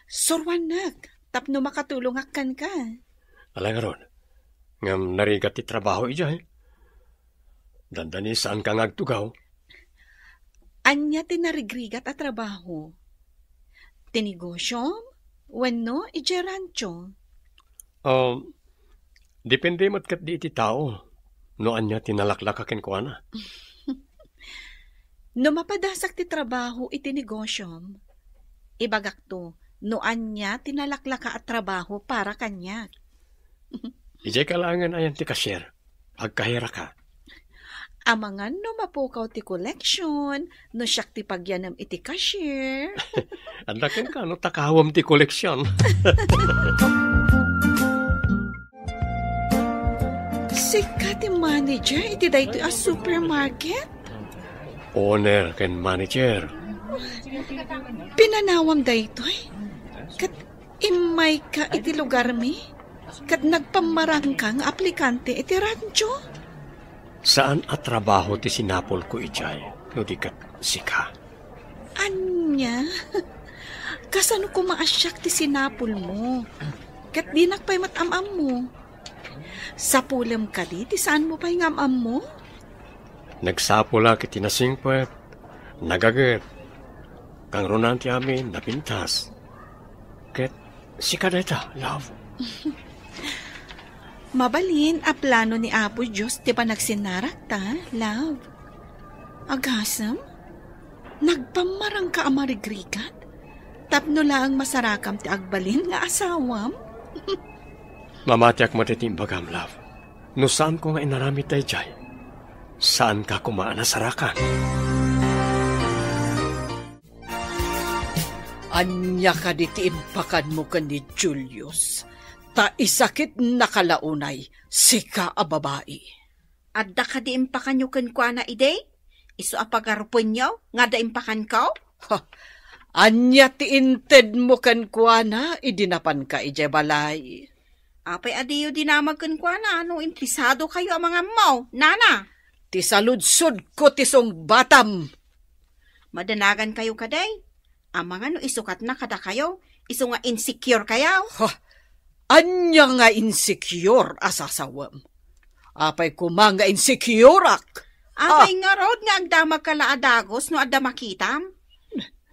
Suruannak, tapno makatulongak kenka. Ala ngarud, ngem narigat ti trabaho idiay. Dandani saanka nga agtugaw. Ania ti narigrigat a trabaho? Ti negosiom wenno idiay rancho? Um, depende met ketdi iti tao no ania ti nalaklaka kenkuana. No mapadasak ti trabaho iti negosiom, ibagakto no ania ti nalaklaka a trabaho para kaniak. Idiay ka laengen ayan ti cashier. Agkahiraka. Amangan no mapukaw ti koleksyon, no siak ti pagyanem iti cashier. Adda kenka no takawem ti koleksyon. Sika ti manager iti daytoy a supermarket? Owner ken manager. Pinanawam daytoy? Ket immayka iti lugarmi? Ket nagpammarangka nga aplikante iti rancho? Saan a trabaho ti sinapulko idiay no di ket sika. Ania? Kasano koma a siak ti sinapulmo? Ket dinak pay met am-ammo. Sapulem kadi ti saanmo pay nga am-ammo? Nagsapulak iti nasingpet, nagaget, kangrunan ti amin, napintas. Ket sika dayta, love. Mabalin a plano ni Apo Dios ti panagsinnarakta, love. Agasem, nagpammarangka a marigrigat tapno laeng masarakam ti agbalin nga asawam? Mamatiak met iti imbagam, love. No saanko nga inaramid daydiay, saanka koma a nasarakan. Ania kadi ti impakanmo ken ni Julius? Ta isakitnaka la unay, sika a babai. Adda kadi impakanyo kenkuana idi? Isu a pagarupenyo nga adda impakanko? Ha, ania ti intedmo kenkuana idi napanka idiay balay? Apay a diyo dinamag kenkuana no interesadokayo a mangammo, nana? Ti saludsodko ti sungbatam. Madanagankayo kadi? Amangan no isukatna kadakayo, isu nga insecure kayo. Ha? Ania nga insecure a sasawem? Apay koma nga insecureak? Apay ngarud nga agdamagka la a dagus no adda makitam?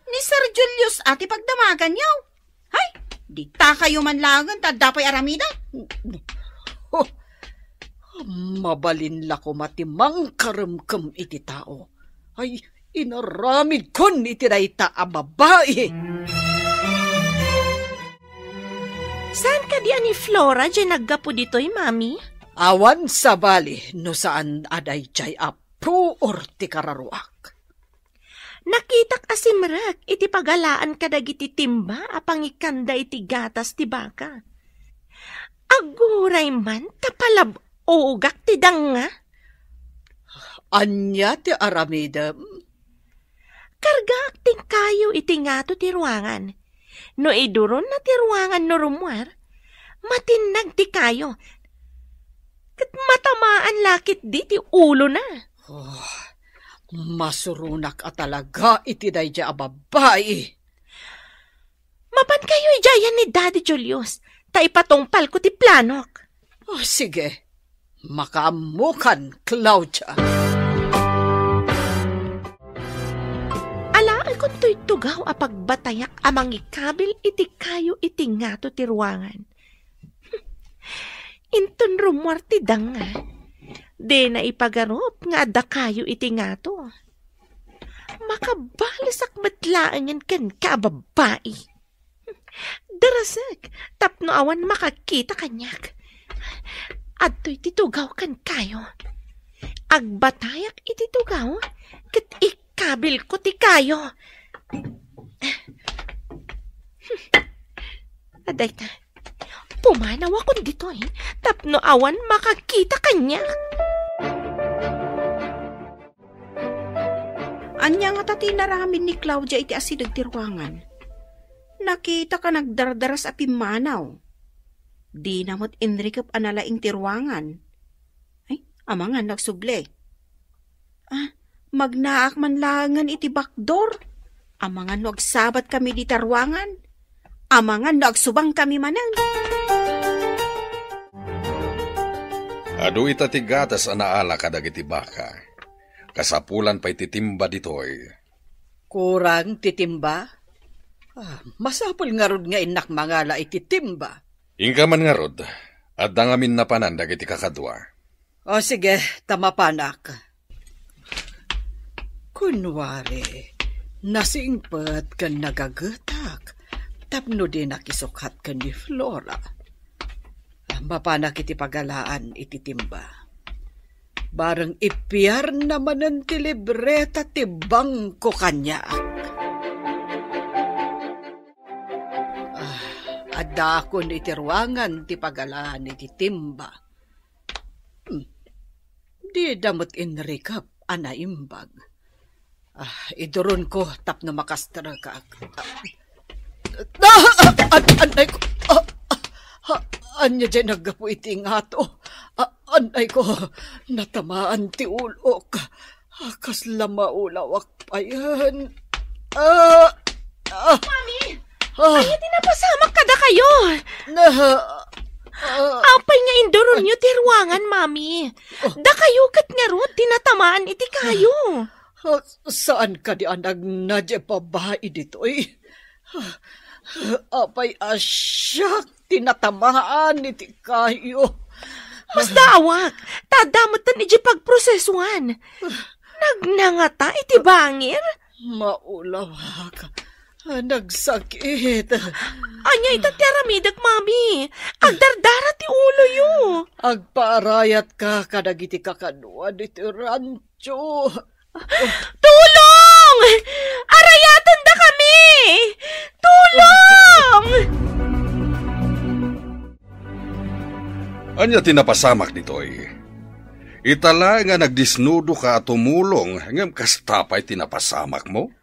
Ni Sir Julius a ti pagdamaganyo. Hay, ditakayo man laengen ta adda pay aramida. Oh, mabalin la koma ti mangkaremkem iti tao. Ay, inaramidkon iti dayta a babai. Saan kadi a ni Flora diay naggapu ditoy, Mami? Awan sabali no saan a daydiay a puor ti kararuak. Nakitak a simrek iti pagalaan kadagiti timba a pangikanda iti gatas ti baka. Aguray man ta palab-ogak ti danga. Ania ti aramidem? Kargaak ti kayo iti ngato ti ruangan. No iduronna ti ruangan no rummuar, matinnag ti kayo. Ket matamaan la ketdi ti ulona. Oh, masuronak a talaga iti daydiay a babai. Mapankayo idiayen ni Daddy Julius, ta ipatungpalko ti planok. Oh, sige. Makaammokan, Claudia. Alaekon toy tugaw a pagbatayak a mangikabil iti kayo iti ngato ti ruangan. Inton rummuar ti danga, dina ipagarup nga adda kayo iti ngato. Makabalesak met laengen kenka a babai. Darasek tapno awan makakita kaniak. Adtoy ti tugaw kenkayo. Agbatayak iti tugaw, ket ikabilko ti kayo. Adayta, pumanawakon ditoy tapno awan makakita kaniak. Ania ngata ti inaramid ni Claudia iti asideg ti ruangan? Nakitak a nagdardaras a pimmanaw. Dina met inrikep a nalaing ti ruangan. Ay, amangan no agsubli. Ah, magnaak man laengen iti bakdor. Amangan no agsabatkami dita ruangan. Amangan no agsubangkami manen. Adu ita ti gatas a naala kadagiti baka. Kasapulan pay ti timba ditoy. Kurang ti timba? Ah, masapul ngarud nga innak mangala iti timba. Inka man ngarud, adda ngamin napanan dagiti kakadua. O sige, ta mapanak. Kunwari, nasingpet ken nagagetak tapno dinak isukat ken ni Flora. Ah, mapanak iti pagalaan iti timba. Bareng ipiarna manen ti libreta ti bangko kaniak. Ah, addaakon iti ruangan ti pagalaan iti timba. Hmm. Dida met inrikep a naimbag. Ah, iduronko tapno makastrekak. Ah, ah, ah, an-, anay ko. Ah, ah, ah, ania diay naggapu iti ngato? Ah, anay ko. Natamaan ti ulok. Ah, kasla maulawak payen. Ah, ah, Mami! Ah. Ania ti napasamak kadakayo? Na, ah, Apay nga induronyo ti ruangan, Mami? Oh. Dakayo ket ngarud ti natamaan iti kayo. Ah, saan kadi a nagna diay babai ditoy? Apay a siak ti natamaan iti kayo? Masdaawak, ta adda metten idiay pagprosesuan. Nagna ngata iti bangir? Maulawak. Nagsakit. Ania ita ti aramidek, Mami? Agdardara ti uloyo. Agpaarayatka kadagiti kakadua ditoy rancho. Tulong! Arayatendakami! Tulong! Ania ti napasamak ditoy? Ita laeng a nagdisnudoka a tumulong, ngem kasta pay ti napasamakmo?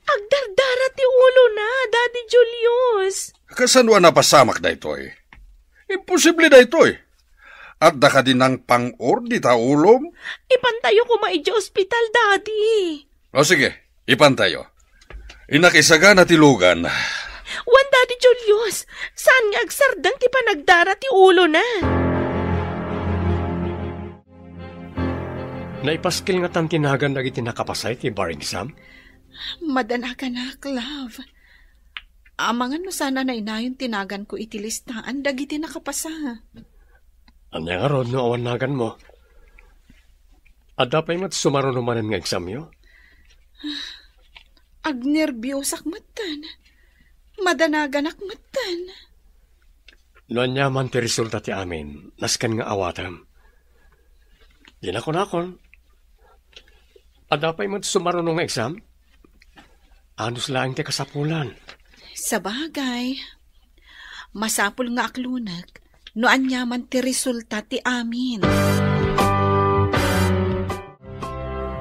Agdardara ti ulona, Daddy Julius. Kasano a napasamak daytoy? Imposible daytoy. Adda kadi nangpang-or dita ulom? Ipantayo koma idiay ospital, Daddy. O sige, ipantayo. Innak isagana ti lugan. Wen, Daddy Julius, saan nga agsardeng ti panagdara ti ulona. Naipaskil ngatan ti nagan dagiti nakapasa iti bar exam? Madanaganak, love. Amangan no saan a nainayon ti naganko iti listaan dagiti nakapasa. Ania ngarud no awan naganmo? Adda pay met sumaruno manen nga examyo? Agnerbiosak metten. Madanaganak metten. No ania man ti resulta ti amin, nasken nga awatem. Dina kunakon, adda pay met sumaruno nga exam? Anus laeng ti kasapulan. Sabagay, masapul nga aklonek no ania man ti resulta ti amin.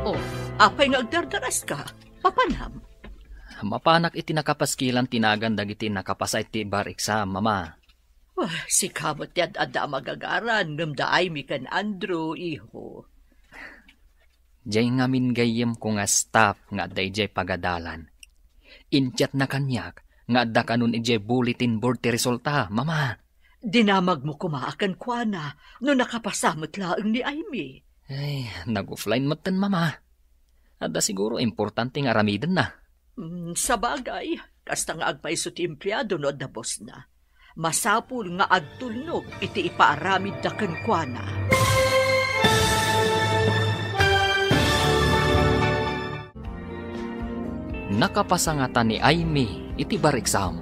Oh, apay nga agdardaraska? Papanam? Mapanak iti nakapaskilan ti nagan dagiti nakapasa iti bar exam, Mama. Ah, sika met ti ad-adda a magagaran, ngem da Aimee ken Andrew, iho. Diay ngamin gayyemko nga staff nga adda idiay pagadalan. Inchatna kaniak nga adda kanon idiay bulletin board ti resulta, Mama. Dinamagmo koma a kenkuana no nakapasa met laeng ni Aimee. Ay, nag-offline metten, Mama. Adda siguro importante nga aramidenna. Mm, sabagay, kasta nga agpayso ti empleado no adda bossna. Masapul nga agtulnog iti ipaaramidda kenkuana. Nakapasa ngata ni Aimee iti bar exam.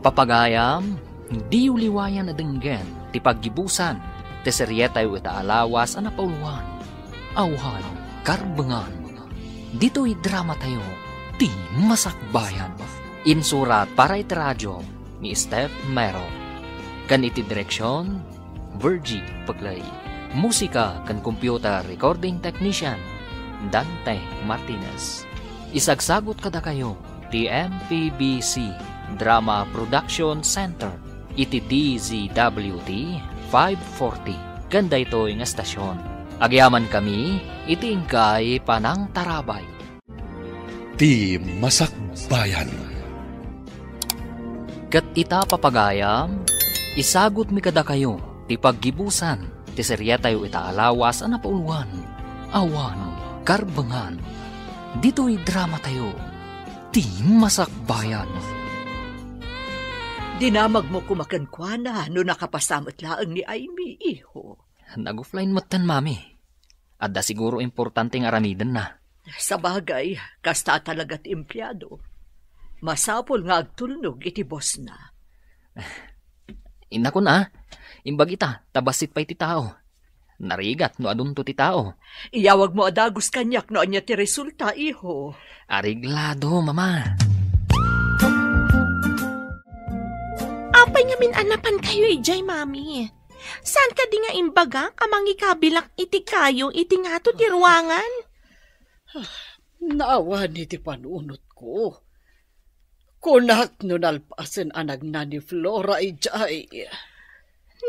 Papagayam, diyo liwayan a denggen ti paggibusan. ti serietayo ita a lawas a napauluan, Awan Karbengan. Ditoy dramatayo, Ti Masakbayan. Insurat para iti radio ni Steph Mero. Ken iti direksion, Virgie Peclay. Musika ken computer recording technician, Dante Martinez. Isagsagut kadakayo ti M P B C Drama Production Center iti D Z W T five forty ken daytoy nga estasion. Agyamankami iti inkay panangtarabay. Ti Masakbayan. Ket ita, papagayam, isagutmi kadakayo ti paggibusan ti serietayo ita a lawas a napauluan, Awan Karbengan. Ditoy dramatayo, Ti Masakbayan. Dinamagmo koma kenkuana no nakapasa met laeng ni Aimee, iho. Nag-offline metten, Mami. Adda siguro importante nga aramidenna. Sabagay, kasta talaga ti empleado. Masapul nga agtulnog iti bossna. Innakon a, imbag ita, ta bassit pay ti tao. Narigat no adunto ti tao. Iyawagmo a dagus kaniak no ania ti resulta, iho. Areglado, Mama. Apay ngamin a napankayo idiay, Mami? Saan kadi nga imbagak a mangikabilak iti kayo iti ngato ti ruangan? Naawan iti panunotko. Kunak no nalpasen a nagna ni Flora idiay.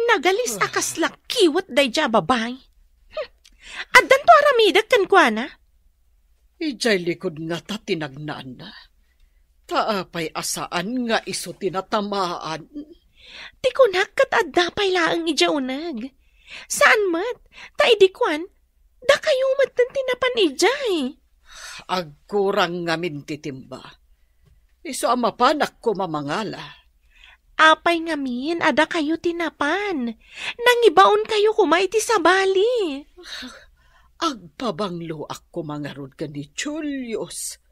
Nagalis a kasla kiwet daydiay a babai. Hmm. Addanto aramidek kenkuana? Idiay likud ngata ti nagnaanna. Ta apay a saan nga isu ti natamaan? Ti kunak ket adda pay laeng idiay uneg. Saan met, ta idi kuan, dakayo metten ti napan idiay. Agkurang ngamin ti timba. Isu a mapanak koma mangala. Apay ngamin a dakayo ti napan? Nangibaonkayo koma iti sabali. Agpabangloak koma ngarud ken ni Julius.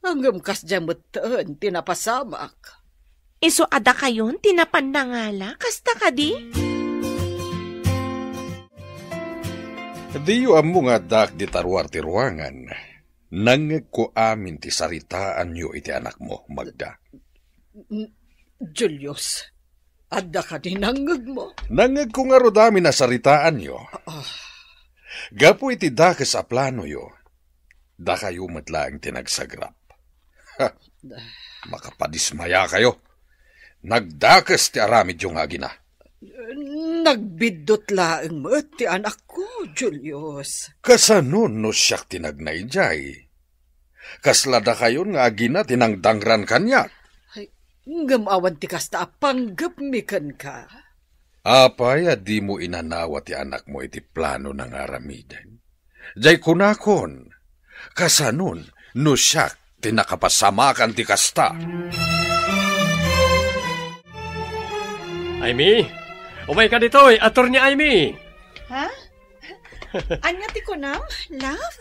Ngem kasdiay metten ti napasamak. Isu a dakayon ti napan nangala, kasta kadi? Diyo ammo nga addaak dita ruar ti ruangan. Nangngegko amin ti saritaanyo iti anakmo, Magda. N-, Julius, adda kadi nangngegmo? Nangngegko ngarud amin a saritaanyo. Ah. Gapu iti dakes a planoyo, dakayo met laeng ti nagsagrap. Ha! Makapadismayakayo. Nagdakes ti aramidyo nga agina. Nagbiddut laeng met ti anakko, Julius. Kasano no siak ti nagna idiay? Kasla dakayon nga agina ti nangdangran kaniak? Ay, ngem awan ti kasta a panggepmi kenka. Apay a dimo inanawa ti anakmo iti plano nga aramiden? Jay kunakon, kasanon no siak ti nakapasamakan ti kasta? Aimee, umayka ditoy, Attorney Aimee! Ha? Ania ti kunam, love?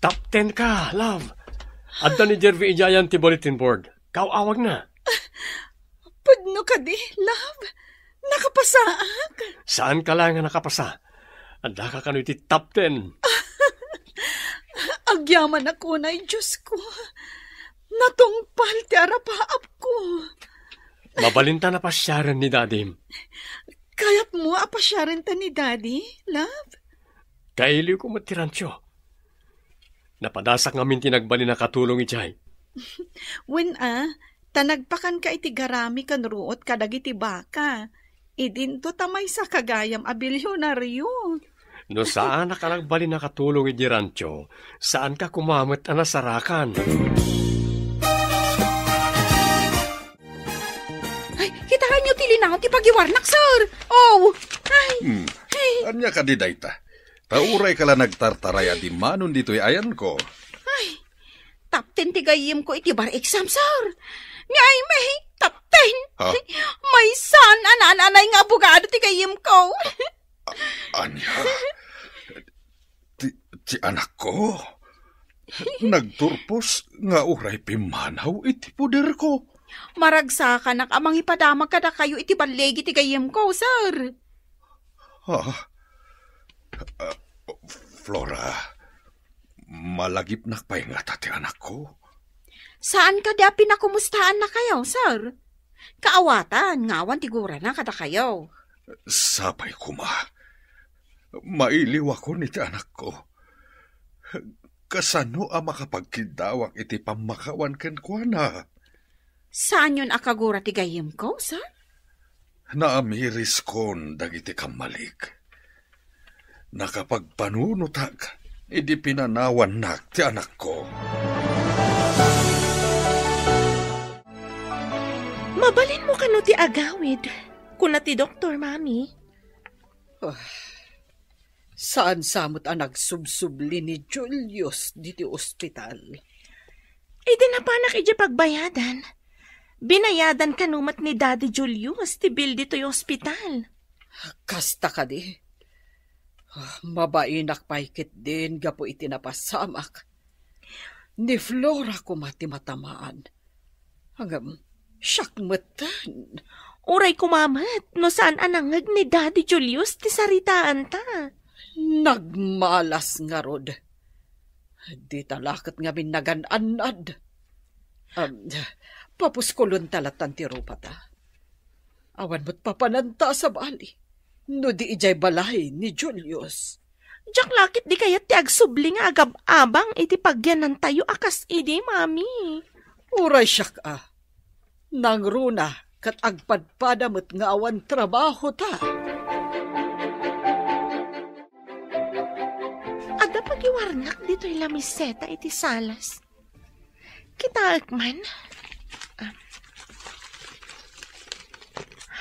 Top ten ka, love. Adda ni Jervy idiayan ti bulletin board. Kaaw-awagna. Pudno kadi, love? Nakapasaak? Saanka la nga nakapasa. Addaka kano iti top ten. Agyamanak unay, Diosko. Natungpal ti arapaapko. Mabalinta a pasiaren ni Dadim. Kayatmo a pasiarenta ni Daddy, love? Kailiwko met ti rancho. Napadasak ngamin ti nagbalin a katulong idiay. Wen a, ta nagpakanka iti garami ken ruot kadagiti baka. Idinto ta maysaka gayam a bilionario. No saanak a nagbalin a katulong idiay rancho, saanka koma met a nasarakan. Ay, kitaenyo ti linaw ti pagiwarnak, sir. Oh, ay. Hmm. Ay. Ania kadi dayta? Ta urayka la nagtartaray a dimmanon ditoy ayanko. Ay, top ten ti gayyemko iti bar exam, sir. Ni Aimee, top ten. Ha? Maysa a naan-anay nga abogado ti gayyemko. A-, ania? Ti, ti anakko? Nagturpos nga uray pimmanaw iti poderko. Maragsakanak a mangipadamag kadakayo iti balligi ti gayyemko, sir. Ha? Ah, Flora, malagipnak pay ngata ti anakko? Saan kadi a pinakumustaannakayo, sir? Kaawatan nga awan ti gurana kadakayo. Sapay koma. Mailiwakon iti anakko. Kasano a makapagkiddawak iti pammakawan kenkuana? Saanyon a kagura ti gayyemko, sir? Naamiriskon dagiti kammalik. Nakapagpanunotak idi pinanawannak ti anakko. Mabalinmo kano ti agawid, kuna ti doktor, Mami. Ah, saan sa met a nagsubsubli ni Julius diti ospital? Idi napanak idiay pagbayadan, binayadan kano met ni Daddy Julius ti bill ditoy ospital. Kasta kadi? Ah, mabainak pay ketdin gapu iti napasamak. Ni Flora koma ti matamaan. Ngem, siak metten. Uray koma met no saan a nangngeg ni Daddy Julius ti saritaanta. Nagmalas ngarud. Dita la ket ngamin nagan-annad. Am, papuskulonta latan ti rupata. Awan met papananta a sabali no di idiay balay ni Julius. Diak la ket di kayat ti agsubli nga agab-abang iti pagyanantayo a kas idi, Mami. Uray siak a, nangruna ket agpadpada met nga awan trabahota. Adda pagiwarnak ditoy lamiseta iti salas. Kitaek man. Ah.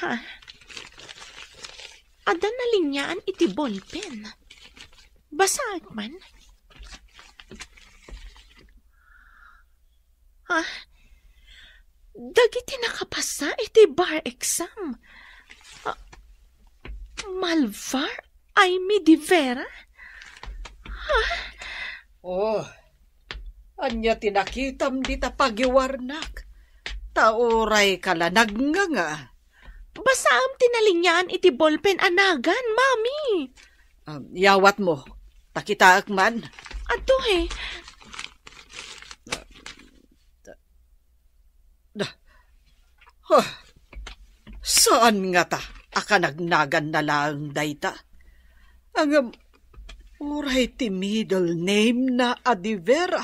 Ha? Adda nalinyaan iti ballpen. Basaek man. Ah, dagiti nakapasa iti bar exam. Ah, Malvar Aimee de Vera? Ah? Oh, ania ti nakitam dita pagiwarnak? Ta uray ka la nagnganga. Basaem ti nalinyaan iti ballpen a nagan, Mami. Ah, yawatmo. Ta kitaek man. Adtoy. Da, huh, saan ngata a kanagnaganna laeng dayta? Ngem, uray ti middle name na a de Vera,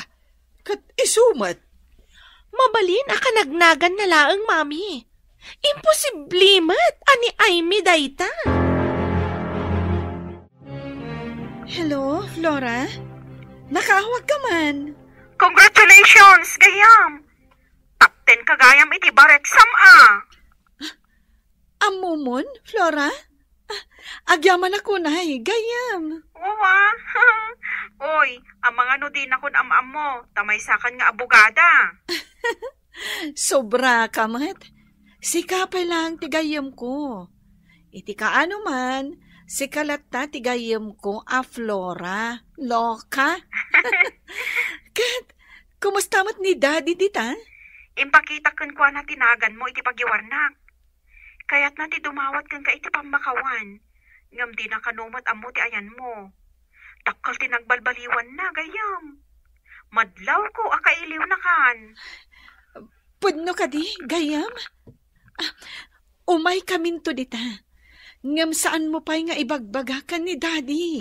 ket isu met. Mabalin a kanagnaganna laeng, Mami. Imposible met a ni Aimee dayta. Hello, Flora? Nakaawag ka man. Congratulations, gayam! Top ten ka gayam iti bar exam, a. Ammomon, Flora? Ah, agyamanak unay, gayam. Uwa. Oy, amangan no dinakon am-ammo, ta maysakan nga abogada. Sobra ka met. Sika pay lang ti gayyemko. Iti kaano man, sika latta ti gayyemko a Flora. Loka. Ket, kumusta met ni Daddy dita? Impakita kenkuana ti naganmo iti pagiwarnak. Kayatna ti dumawat kenka iti pammakawan, ngem dina kano met ammo ti ayanmo. Dakkel ti nagbalbaliwanna, gayam. Madlawko a kailiwnakan. Pudno kadi, gayam? Ah, umaykaminto dita. Ngem saanmo pay nga ibagbaga ken ni Daddy.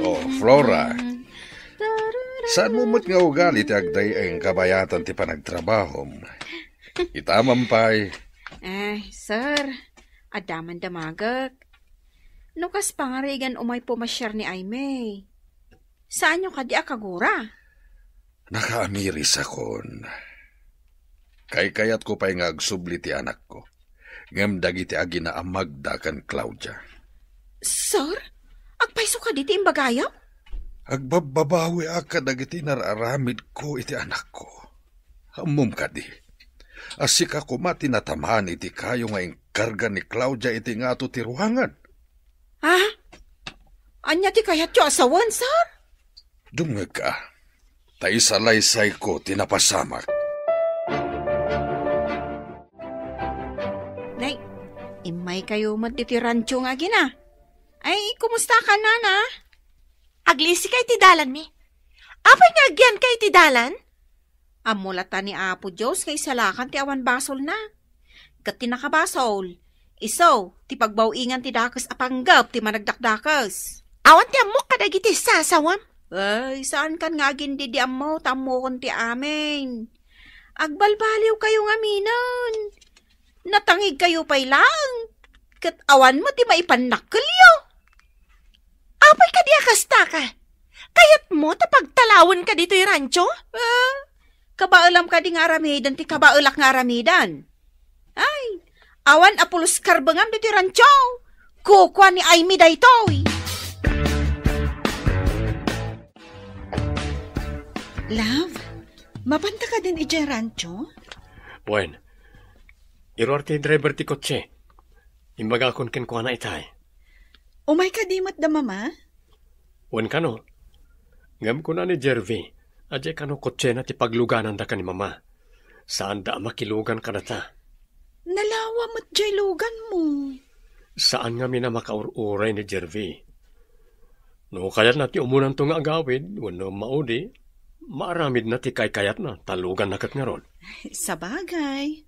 Oh, Flora. Saanmo met nga ugali ti agday-ay nga kabayatan ti panagtrabahom. Ita man pay. Ay, sir, adda man damagek. No kas pangarigan umay pumasiar ni Aimee, saanyo kadi a kagura? Nakaamirisakon. Kaykayatko pay nga agsubli ti anakko, ngem dagiti agina a Magda ken Claudia. Sir, agpayso kadi ti imbagayo? Agbabbabawiak kadagiti nararamidko iti anakko. Ammom kadi a sika koma ti natamaan iti kayo nga inkarga ni Claudia iti ngato ti ruangan? Ah? Ania ti kayatyo a sawen, sir? Dumngegka, ta isalaysayko ti napasamak. Nay, Ay, kayo met ditoy rancho nga agina. Ay, kumusta ka, nana? Aglisika iti dalanmi. Apay nga agyanka iti dalan? Ammo latta ni Apo Dios nga isalakan ti awan basolna. Ket ti nakabasol, isu ti pagbaw-ingan ti dakes a panggep ti managdakdakes. Awan ti ammok kadagiti sasawam. Ay, saan kan nga agin didi ammo, ta ammokon ti amin. Agbalbaliw kayo nga minen. Natangig kayo pay lang. Ket awan mo ti maipannakkelyo. Apay kadi a kasta ka? Kayatmo ta pagtalawenka ditoy rancho? Ah, kabaelam kadi nga aramiden ti kabaelak nga aramiden. Ay, awan a pulos karbengam ditoy rancho. Kukua ni Aimee daytoy. Love, mapanta kadin idiay rancho? Wen, iruar ti driver ti kotse. Imbagakon kenkuana itay. Umay kadi met da mama? Wen kano. Ngem kuna ni Jervy, a diay kano kotsena ti paglugananda ken ni mama. Saanda a makilugan kadata. Nalawa met diay luganmo. Saan ngamin a makaur-uray ni Jervy. No kayatna ti umunanto nga agawid wenno maudi, maaramidna ti kaykayatna, ta luganna ket ngarud. Sabagay,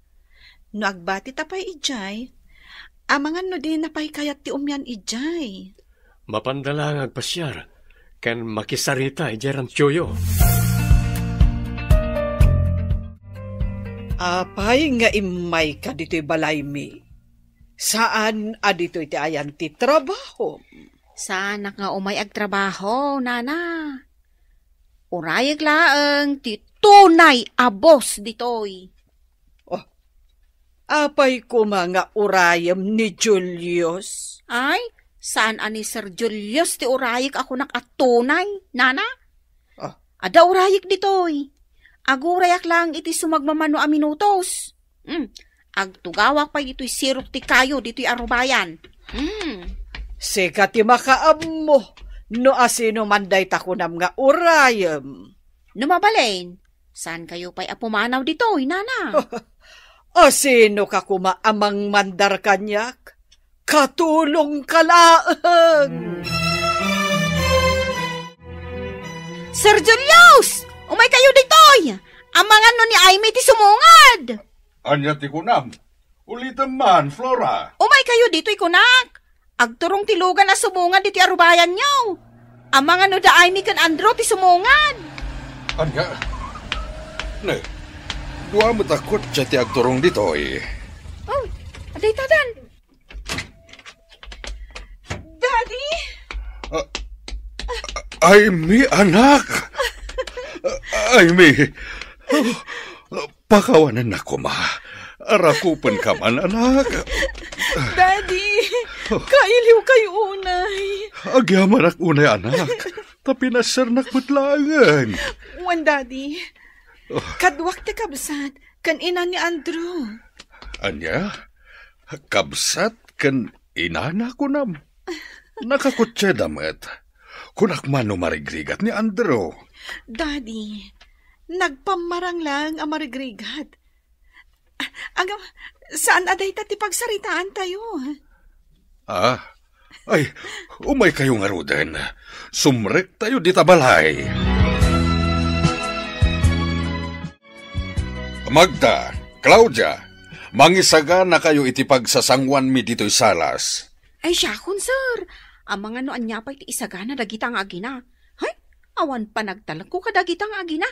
no agbati ta pay idiay, amangan no dina pay kayat ti umian idiay. Mapanda la nga agpasiar ken makisarita idiay ranchoyo. Apay nga immayka ditoy balaymi? Saan a ditoy ti ayan ti trabahom? Saanak nga umay agtrabaho, nana. Urayek laeng ti tunay a boss ditoy. Oh, apay koma nga urayem ni Julius? Ay, saan a ni Sir Julius ti urayek a kunak a tunay, nana? Ah. Adda urayek ditoy. Agurayak laeng iti sumagmamano a minutos. Hmm. Agtugawak pay ditoy sirok ti kayo ditoy a rubayan. Hmm. Sika ti makaammo no asino man dayta kunam nga urayem. No mabalin, saan kayo pay a pumanaw ditoy, nana? Asino ka koma a mangmandar kaniak? Katulong ka laeng. Sir Julius! Umay kayo ditoy! Amangan no ni Aimee ti sumungad! Ania ti kunam? Ulitem man, Flora. Umay kayo ditoy kunak. Agturong ti lugan a sumungad ditoy a rubayanyo. Amangan no da Aimee ken Andrew ti sumungad. Ania? Ne, dua met a kotse ti agturong ditoy. Oh, adda itadan. Daddy! Ah, Aimee, anak! Aimee! Oh, pakawanennak koma. Rakupenka man, anak. Daddy, kailiw kayo unay. Agyamanak unay, anak. Ta pinasernak met laengen. Wen, Daddy. Oh. Kaduak ti kabsat, ken ina ni Andrew. Ania? Kabsat ken inana kunam? Nakakotseda met. Kunak man no marigrigat ni Andrew. Daddy, nagpammarang laeng a marigrigat. Agam, saan a dayta ti pagsaritaan tayo? Ah, ay, umay kayo ngaruden. Sumrek tayo dita balay. Magda, Claudia, mangisagana kayo iti pagsasanguanmi ditoy salas. Ay, siakon, sir. Amangan no ania pay ti isagana dagita nga agina. Hay, awan panagtalekko kadagita nga agina.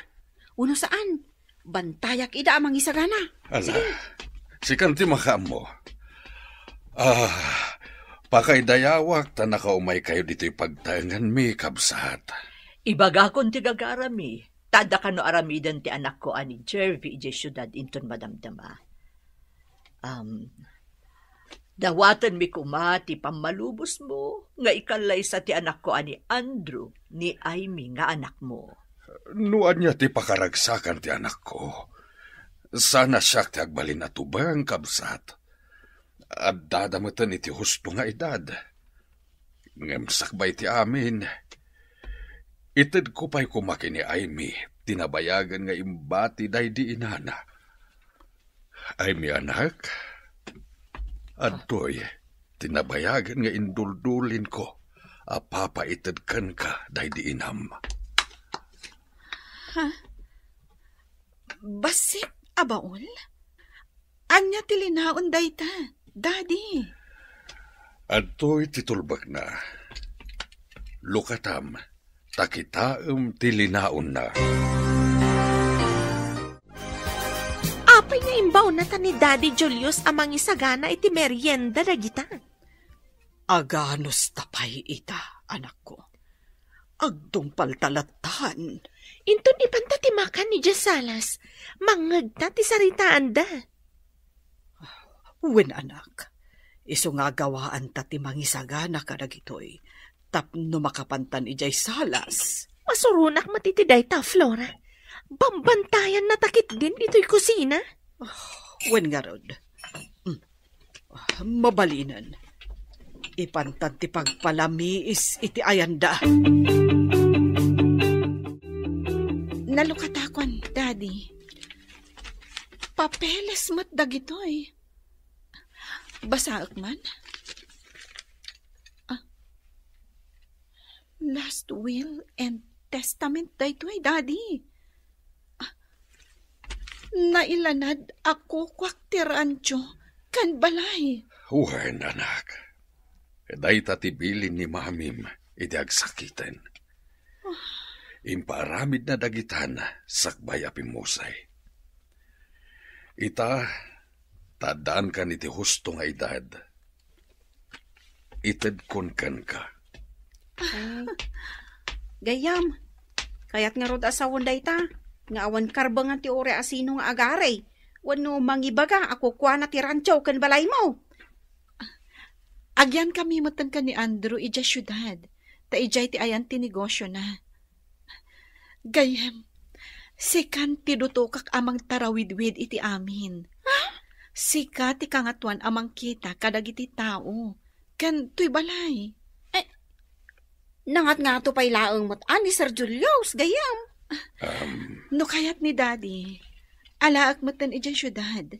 Uno saan, bantayak ida a mangisagana. Ala, sige. Sikan ti makaammo. Ah, pakaidayawak ta nakaumay kayo ditoy pagtaenganmi, kabsat. Ibagakon ti gagarami. Ta adda kano aramiden ti anakko a ni Jervy idiay siudad inton madamdama. Am, dawatenmi koma ti pammalubosmo nga ikallaysa ti anakko a ni Andrew, ni Aimee nga anakmo. No ania ti pakaragsakan ti anakko, saan a siak ti agbalin a tubeng, kabsat. Addada meten iti husto nga edad. Ngem sakbay ti amin, itedko pay koma ken ni Aimee ti nabayagen nga imbati daydi inana. Aimee, anak, adtoy, ti nabayagen nga induldulinko a papaited kenka daydi inam. Ha? Bassit a baul? Ania ti linaon dayta, Daddy? Adtoy ti tulbekna. Lukatam, ta kitaem ti linaonna. Apay nga imbaonata ni Daddy Julius a mangisagana iti merienda dagita? Aganusta pay ita, anakko. Agtungpalta lattan. Inton ipanta ti makan idiay salas, mangngegta ti saritaanda. Wen, anak, isu nga agawaanta ti mangisagana kadagitoy tapno makapantan idiay salas. Masuronak met iti dayta, Flora. Bambantayanna ta ketdin ditoy kusina. Wen ngarud. Mm. Mabalinen. Ipantan ti pagpalamiis iti ayanda. Nalukatakuan, Daddy. Papeles met dagitoy. Basaek man. Ah. Last will and testament daytoy, Daddy. Ah, nailanad a kukuak ti rancho ken balay. Wen, anak. Dayta ti bilin ni Mamim iti agsakiten. Ah. Impaaramidna dagitan sakbay a pimmusay. Ita, ta addaankan iti husto nga edad, itedkon kenka. Ay, gayyem, kayat ngarud a sawen dayta, nga awan karbengan ti uray a sino nga agari, wenno mangibaga a kukuana ti rancho ken balaymo. Agyankami metten ken ni Andrew idiay siudad, ta idiay ti ayan ti negosiona. Gayyem, sikan ti dutokak a mangtarawidwid iti amin. Ha? Sika ti kangatoan a mangkita kadagiti tao, ken toy balay. Eh, nangatngato pay laeng met a ni Sir Julius, gayyem. Um. No kayat ni Daddy, alaek metten idiay siudad.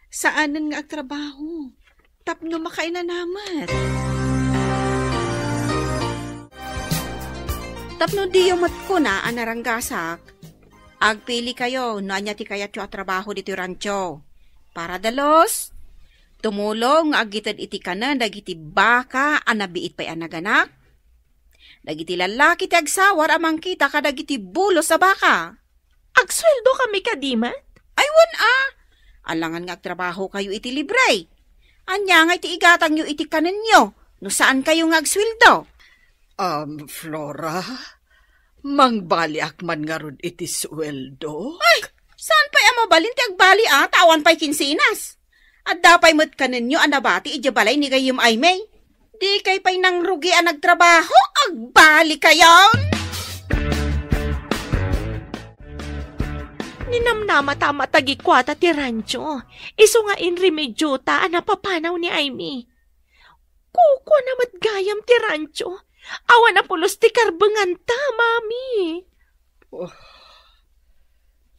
Saanen nga agtrabaho tapno makainanamet. Tapno diyo met kuna a naranggasak, agpilikayo no ania ti kayatyo a trabaho ditoy rancho. Para dalus, tumulong nga agited iti kanen dagiti baka a nabiit pay a naganak, dagiti lallaki ti agsawar a mangkita kadagiti bulos a baka. Agsueldo kami kadi met? Ay, wen a. Alangan nga agtrabaho kayo iti libre. Ania nga iti igatangyo iti kanenyo no saan kayo nga agsueldo? Um, Flora, mangbaliak man ngarud iti sueldo? Ay, saan pay a mabalin ti agbali a, ta awan pay kinsenas. Adda pay met kanenyo a nabati idiay balay ni gayyem Aimee. Dikay pay nangrugi a nagtrabaho, agbali kayon! Ninamnamata a matagikuata ti rancho, isu nga inremediota a napapanaw ni Aimee. Kukuana met gayam ti rancho, awan a pulos ti karbenganta, Mami. Oh,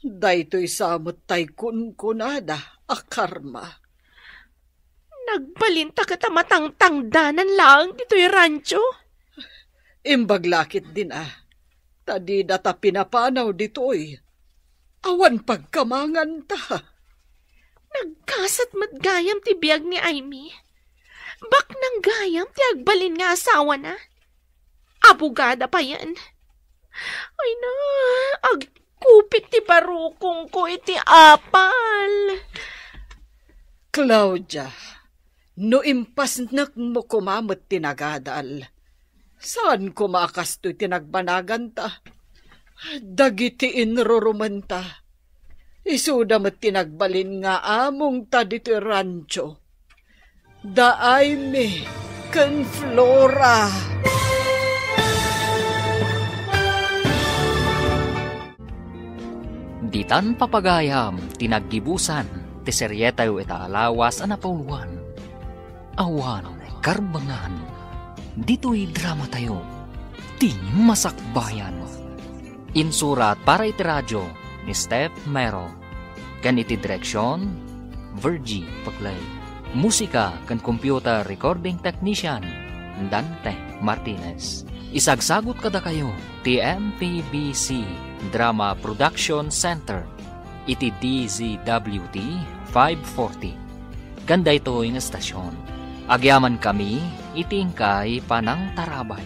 daytoy sa met tay kunkunada a karma. Nagbalinta ket a matangtangdanan laeng ditoy rancho. Imbag la ketdin a, ta didata pinapanaw ditoy. Awan pagkamanganta. Nagkasat met gayam ti biag ni Aimee. Baknang gayam ti agbalin nga asawana. Abogada payen. Ay na, agkupit ti barukongko iti apal. Claudia, no impasnekmo koma met ti nagadal, saan koma a kastoy ti nagbanaganta. Dagiti inrurumenta, isuda met ti nagbalin nga amongta ditoy rancho. Da Aimee ken Flora. Ditan papagayam ti naggibusan ti serietayo ita a lawas a napauluan, Awan Karbengan. Ditoy dramatayo, ti Masakbayan. Insurat para iti radio ni Steph Mero, ken iti direksion, Virgie Paclay. Musika ken computer recording technician, Dante Martinez. Isagsagut kadakayo ti M P B C Drama Production Center iti D Z W T five forty. Ken daytoy nga estasion, agyamankami iti inkay panangtarabay.